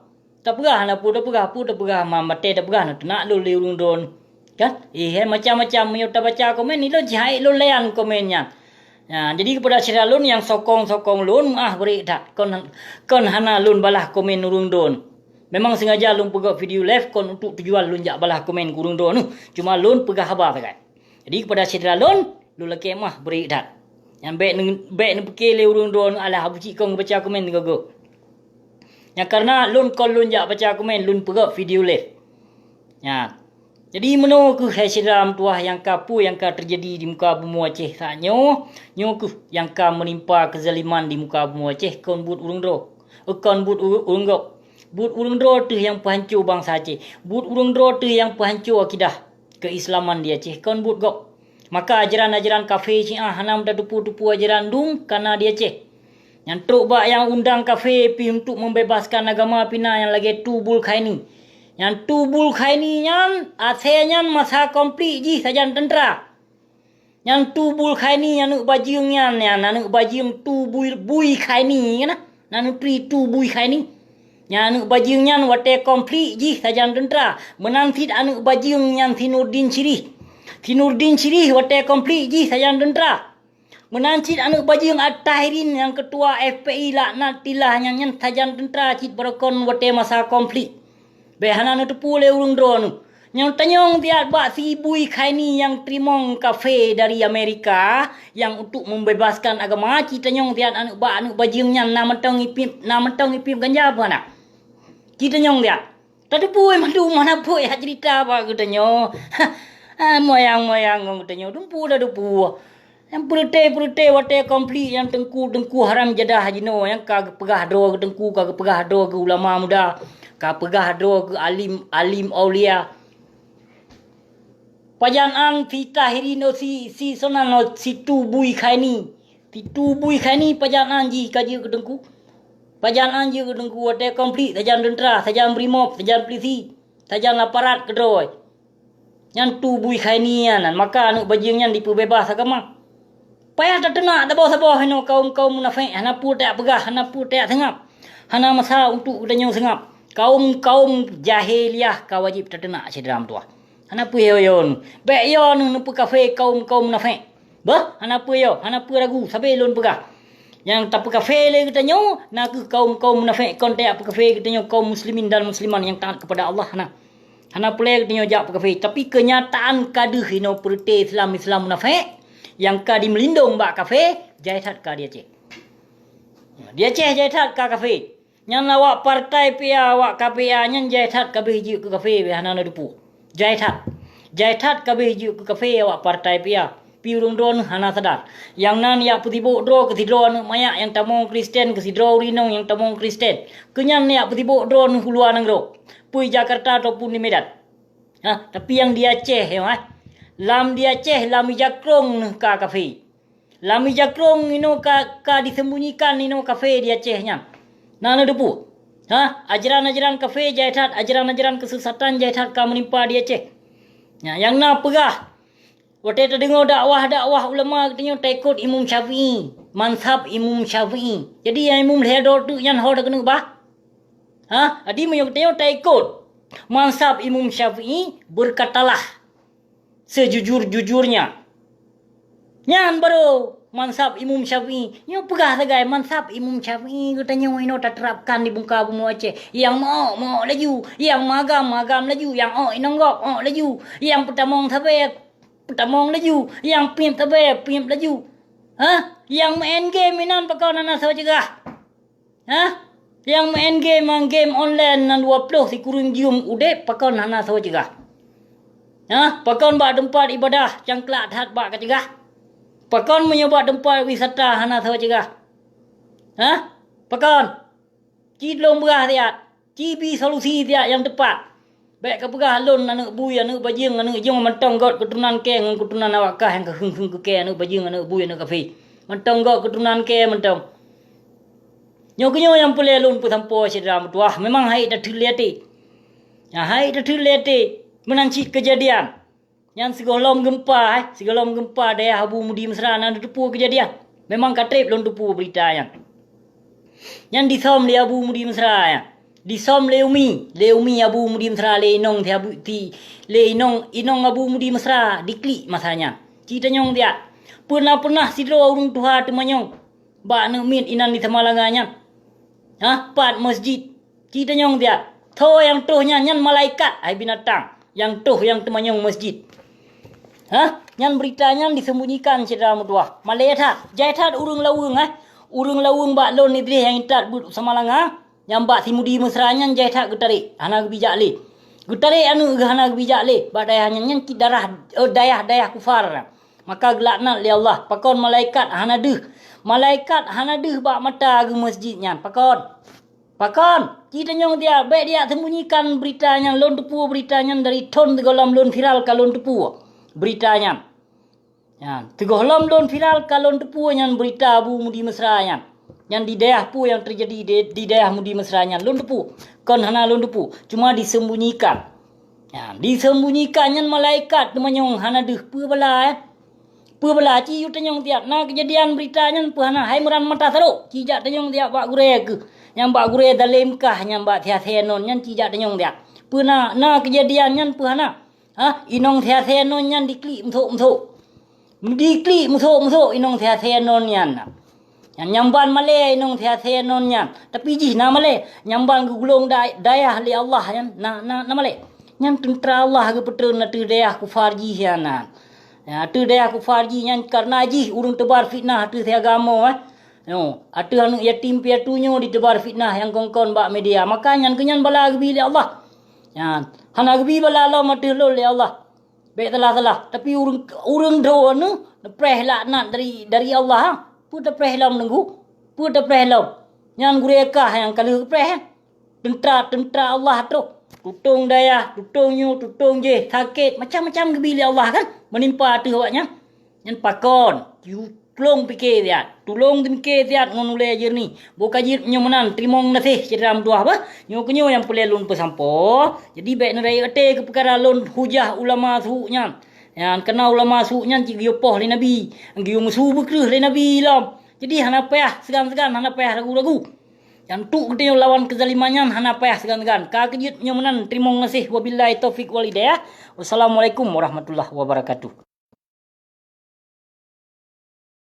Tapeugah na peue tapeugah, peue tapeugah, ma maté tapeugah na teunak lôn lé ureuëng droeneueh. Kan? Eh, hai macam-macam meunyoe tabaca komen, ilôn jihai lôn layan komen nyan. Nah, jadi keupada syedara lôn nyang sokong-sokong lôn, meuáh bri that. Kon, kon hana lôn balah komen ureuëng droeneueh. Memang sengaja lôn peugét video live kon untuk tujuan lôn jak balah komen keu ureuëng droeneueh. Cuma lôn peugah haba sagai. Jadi keupada syedara lôn, lôn lakée meuáh bri that. Nyang bék neu-, bék neupiké lé ureuëng droeneueh alah Abu Cik Kong baca komen teugogo. Nyang kareuna lôn kon lôn jak baca komen, lôn peugét video live. Nyan. Jadi meunoe kheueh hai syedara meutuwah nyang ka peue nyang ka teujadi di muka bumoe Aceh saat nyoe, nyoe kheueh nyang ka meunimpa keuzaliman di muka bumoe Aceh kon buet ureuëng droe, kon buet ureuëng gob. Buet ureuëng droe teuh nyang peuhanco bansa Aceh. Buet ureuëng droe teuh nyang peuhanco akidah keuislaman di Aceh kon buet gob. Maka ajaran-ajaran kafé Syiah hana meutatupeue-tupeue ajaran dum kana di Aceh. Nyang trok bak nyang undang kafé pih untuk membebaskan agama pih na nyang lagée Tubul Khaini. Nyang Tubul Khaini nyan asée nyan masa konflik jih sajan teuntra. Nyan Tu Bui Khaini, aneuk bajeueng nyan, nyan aneuk bajeueng Tu Bui, Bui Khaini kan? Nan neutri Tu Bui Khaini. Nyan aneuk bajeueng nyan watée konflik jih sajan teuntra. Meunan cit aneuk bajeueng nyan Si Nurdin Sirih. Si Nurdin Sirih watée konflik jih sajan teuntra. Meunan cit aneuk bajeueng At-Tahirin nyang keutua F P I laknatillah nyan, nyan sajan teuntra cit barokon watée masa konflik. Bék hana neuteupeue lé ureuëng droeneuh. Nyoe tanyong siat bak Si Bui Khaini nyang teurimong kafe dari Amerika nyang untuk membebaskan agama, ci tanyong siat aneuk bak aneuk bajeueng nyan na mantong ipiep, na mantong ipiep ganja peue hana? Ci tanyong siat. Tateupeue mandum hana peue jak ceurita bak geutanyoe. Ah, moyang-moyang ngon geutanyoe, dumpeue dah dumpeue. Nyang peureute-peureute watée konflik nyang teungku-teungku haram jadah jinoe nyang ka geupeugah droe geuteungku, ka geupeugah droe geu ulama muda, ka peugah droe geu alim, alim aulia. Pajan an Si Tahirin, oh, si, si sonan, oh, Si Tu Bui Khaini. Si Tu Bui Khaini pajan an jih ka jeuet keu teungku. Pajan an jeuet keu teungku watée konflik sajan teuntra, sajan brimob, sajan polisi, sajan aparat keudroe. Nyan Tu Bui Khaini nyan, maka aneuk bajeueng nyan dipeubeubaih agama. Payah tateunak saboh-saboh inoe kaum-kaum munafék, hana peue tajak peugah, hana peue tajak seungab. Hana masa untuk geutanyoe seungab. Kaum-kaum jahiliyah ka wajéb tateunak syedara meutuwah. Hana peue yo-yo neuh. Bék yo neuh neupeukafé kaum-kaum munafék. Beuh, hana peue yo, hana peue ragu, sabé lôn peugah. Nyang tapeukafé lé geutanyoe na kheueh kaum-kaum munafék, kon tajak peukafé geutanyoe kaum muslimin dan muslimat nyang taat keupada Allah, hana. Hana peureulée geutanyoe jak peukafé, tapi keunyataan ka deuh inoe peureute Islam-Islam munafék nyang ka dimeulindong bak kafé, jai that ka di Aceh. Di Aceh jai that ka kafé. Nyan awak partai P A, awak K P A nyan jai that ka beuh jeuet keu kafé, beuh hana na teupeue. Jai that. Jai that ka beuh jeuet keu kafé awak partai P A. Pi ureuëng droeneuh hana sadar. Nyang nan jak peusibok droe keu sidroe aneuk manyak nyang tamong Kristen, keu sidroe ureuëng inong nyang tamong Kristen. Keu nyan jak peusibok droeneuh u luwa nanggroe, peue Jakarta ataupun di Medan. Ha, tapi nyang di Aceh, eh, lam di Aceh, lam ija krong neuh ka kafé. Lam ija krong inoe ka, ka disembunyikan inoe kafé di Aceh nyan. Na neuteupeue? Ha, ajaran-ajaran kafé jai that, ajaran-ajaran keusesatan jai that ka meunimpa di Aceh. Nya, nyang na peugah, watée tadeungoe dakwah-dakwah ulama geutanyoe taikot Imam Syafi'i, mazhab Imam Syafi'i. Jadi nyang Imam lhée droe teuk nyan ho takeuneuk bah? Ha? Jadi meunyoe geutanyoe taikot mazhab Imam Syafi'i, berkatalah sejujur-jujurnya. Nyan baru mazhab Imam Syafi'i. Nyoe peugah sagai mazhab Imam Syafi'i geutanyoe inoe taterapkan di muka bumoe Aceh. Nyang meuok, meuok laju. Nyang magam, magam laju. Nyang ok inong gob, ok laju. Nyang peutamong sabe, peutamong laju. Nyang piep sabe, piep laju. Ha? Nyang meu'en game inan pakon hana soe cegah? Ha? Nyang meu'en game, game online nan dua ploh sikureueng jeuem udeb pakon hana soe cegah? Ha? Pakon bak teumpat ibadah cangklak that bak kacegah? Pakon meunyoe bak teumpat wisata hana soe cegah? Ha? Pakon? Ci lôn beurah siat, ci bi solusi siat nyang teupat. Bék kapeugah lôn aneuk bui, aneuk bajeueng, aneuk jong mantong göt keuturonan kée ngon keuturonan awak kah nyang keuheung-heung keu kée aneuk bajeueng, aneuk bui, aneuk kafé. Mantong göt keuturonan kée mantong. Nyoe keuh nyoe nyang peureulée lôn peusampoe syedara meutuwah, memang hai tatheut lé até. Nyan hai tatheut lé até, meunan cit keujadian. Nyan sigohlom geumpa, eh, sigohlom geumpa dayah Abu Mudi Mesra na neuteupeue keujadian. Memang ka treb lôn teupeue beurita nyan. Nyan disöm lé Abu Mudi Mesra nyan. Disöm lé umi, lé umi Abu Mudi Mesra, lé inong si Abu, si, lé inong, inong Abu Mudi Mesra diklik masa nyan. Ci tanyong siat, peue na peunah sidroe ureuëng tuha teumanyong bak aneuk miet inan di Samalanga nyan? Hah, pat masjid? Ci tanyong siat, tho nyang troh nyan, nyan malaikat hai binatang nyang troh nyang teumanyong masjid. Hah, nyan beurita nyan disembunyikan syedara meutuwah. Malée that, jai that ureuëng laweueng, eh. Ureuëng laweueng bak lôn Idris nyang intat beuet u Samalanga, nyang bak si Mudi Mesra nyan jai that geutarek, hana geubijak lé. Geutarek aneuk geuh hana geubijak lé, bak dayah nyan, nyan cit darah, eh, dayah-dayah kufar. Maka geulaknat lé Allah, pakon malaikat hana deuh. Malaikat hana deuh bak mata geuh masjid nyan, pakon? Pakon? Ci tanyong siat, bék dijak sembunyikan beurita nyan, lôn teupeue beurita nyan dari thon sigohlom lôn viral ka lôn teupeue beurita nyan. Nyan, sigohlom lôn viral ka lôn teupeue nyan beurita Abu Mudi Mesra nyan. Nyan di dayah peue nyang teujadi di, di dayah Mudi Mesra nyan lôn teupeue. Kon hana lôn teupeue, cuma disembunyikan. Nyan, disembunyikan nyan malaikat teumanyong hana deuh, peue bala, eh. Peue bala ci yue tanyong siat, na keujadian beurita nyan peue hana? Hai meuran mata sarok, ci jak tanyong siat bak gurée keuh. Nyang bak gurée dalem kah nyang bak siasée non nyan ci jak tanyong siat. Peue na, na keujadian nyan peue hana? Ha, inong siasée non nyan diklik meusok-meusok. Diklik meusok-meusok inong siasée non nyan. Nyan nyang ban malée inong siasée non nyan. Tapi jih na malée, nyang ban geugulong da-, dayah lé Allah nyan na, na, na malée. Nyan teuntra Allah geupeutreun ateueh dayah kufar jih nyan. Ya, ateueh dayah kufar jih nyan kareuna jih ureuëng teubar fitnah ateueh siagama, eh. Nyoe, ateueh aneuëk yatim piatu nyoe jiteubar fitnah nyang kon-kon bak media. Maka nyan keuh nyan bala geubi lé Allah. Nyan, hana geubi bala lom ateueh lôn lé Allah. Bék salah-salah, tapi ureuëng, ureuëng droeneuh neupreh laknat dari, dari Allah, ha? Peue tapreh lom neunggu? Peue tapreh lom? Nyan gurée kah nyang ka lheueh geupreh, ha? Teuntra-teuntra Allah troh. Tutong dayah, tutong nyoe, tutong jéh, sakét, macam-macam geubi lé Allah kan? Meunimpa ateueh awaknyan. Nyan pakon? Tulông pike siat, tulông teumike siat ngon ulée jeureunih. Boh ka jeuet meunyoe meunan, teurimong gaséh syedara meutuwah bah. Nyoe keunyoe nyang peureulée lôn peusampoe. Jadi bék neurayeuk até keu peukara lôn hujah ulama su' nyan. Nyan, kareuna ulama su' nyan cit geuyue poh lé Nabi, geuyue meusu beukreueh lé Nabi lom. Jadi hana payah seugan-seugan, hana payah ragu-ragu. Nyan, untuk geutanyoe lawan keuzaliman nyan hana payah seugan-seugan. Ka keujeuet meunyoe meunan, teurimong gaséh. Wabillahi taufiq wal hidayah. Wassalamualaikum warahmatullahi wabarakatuh.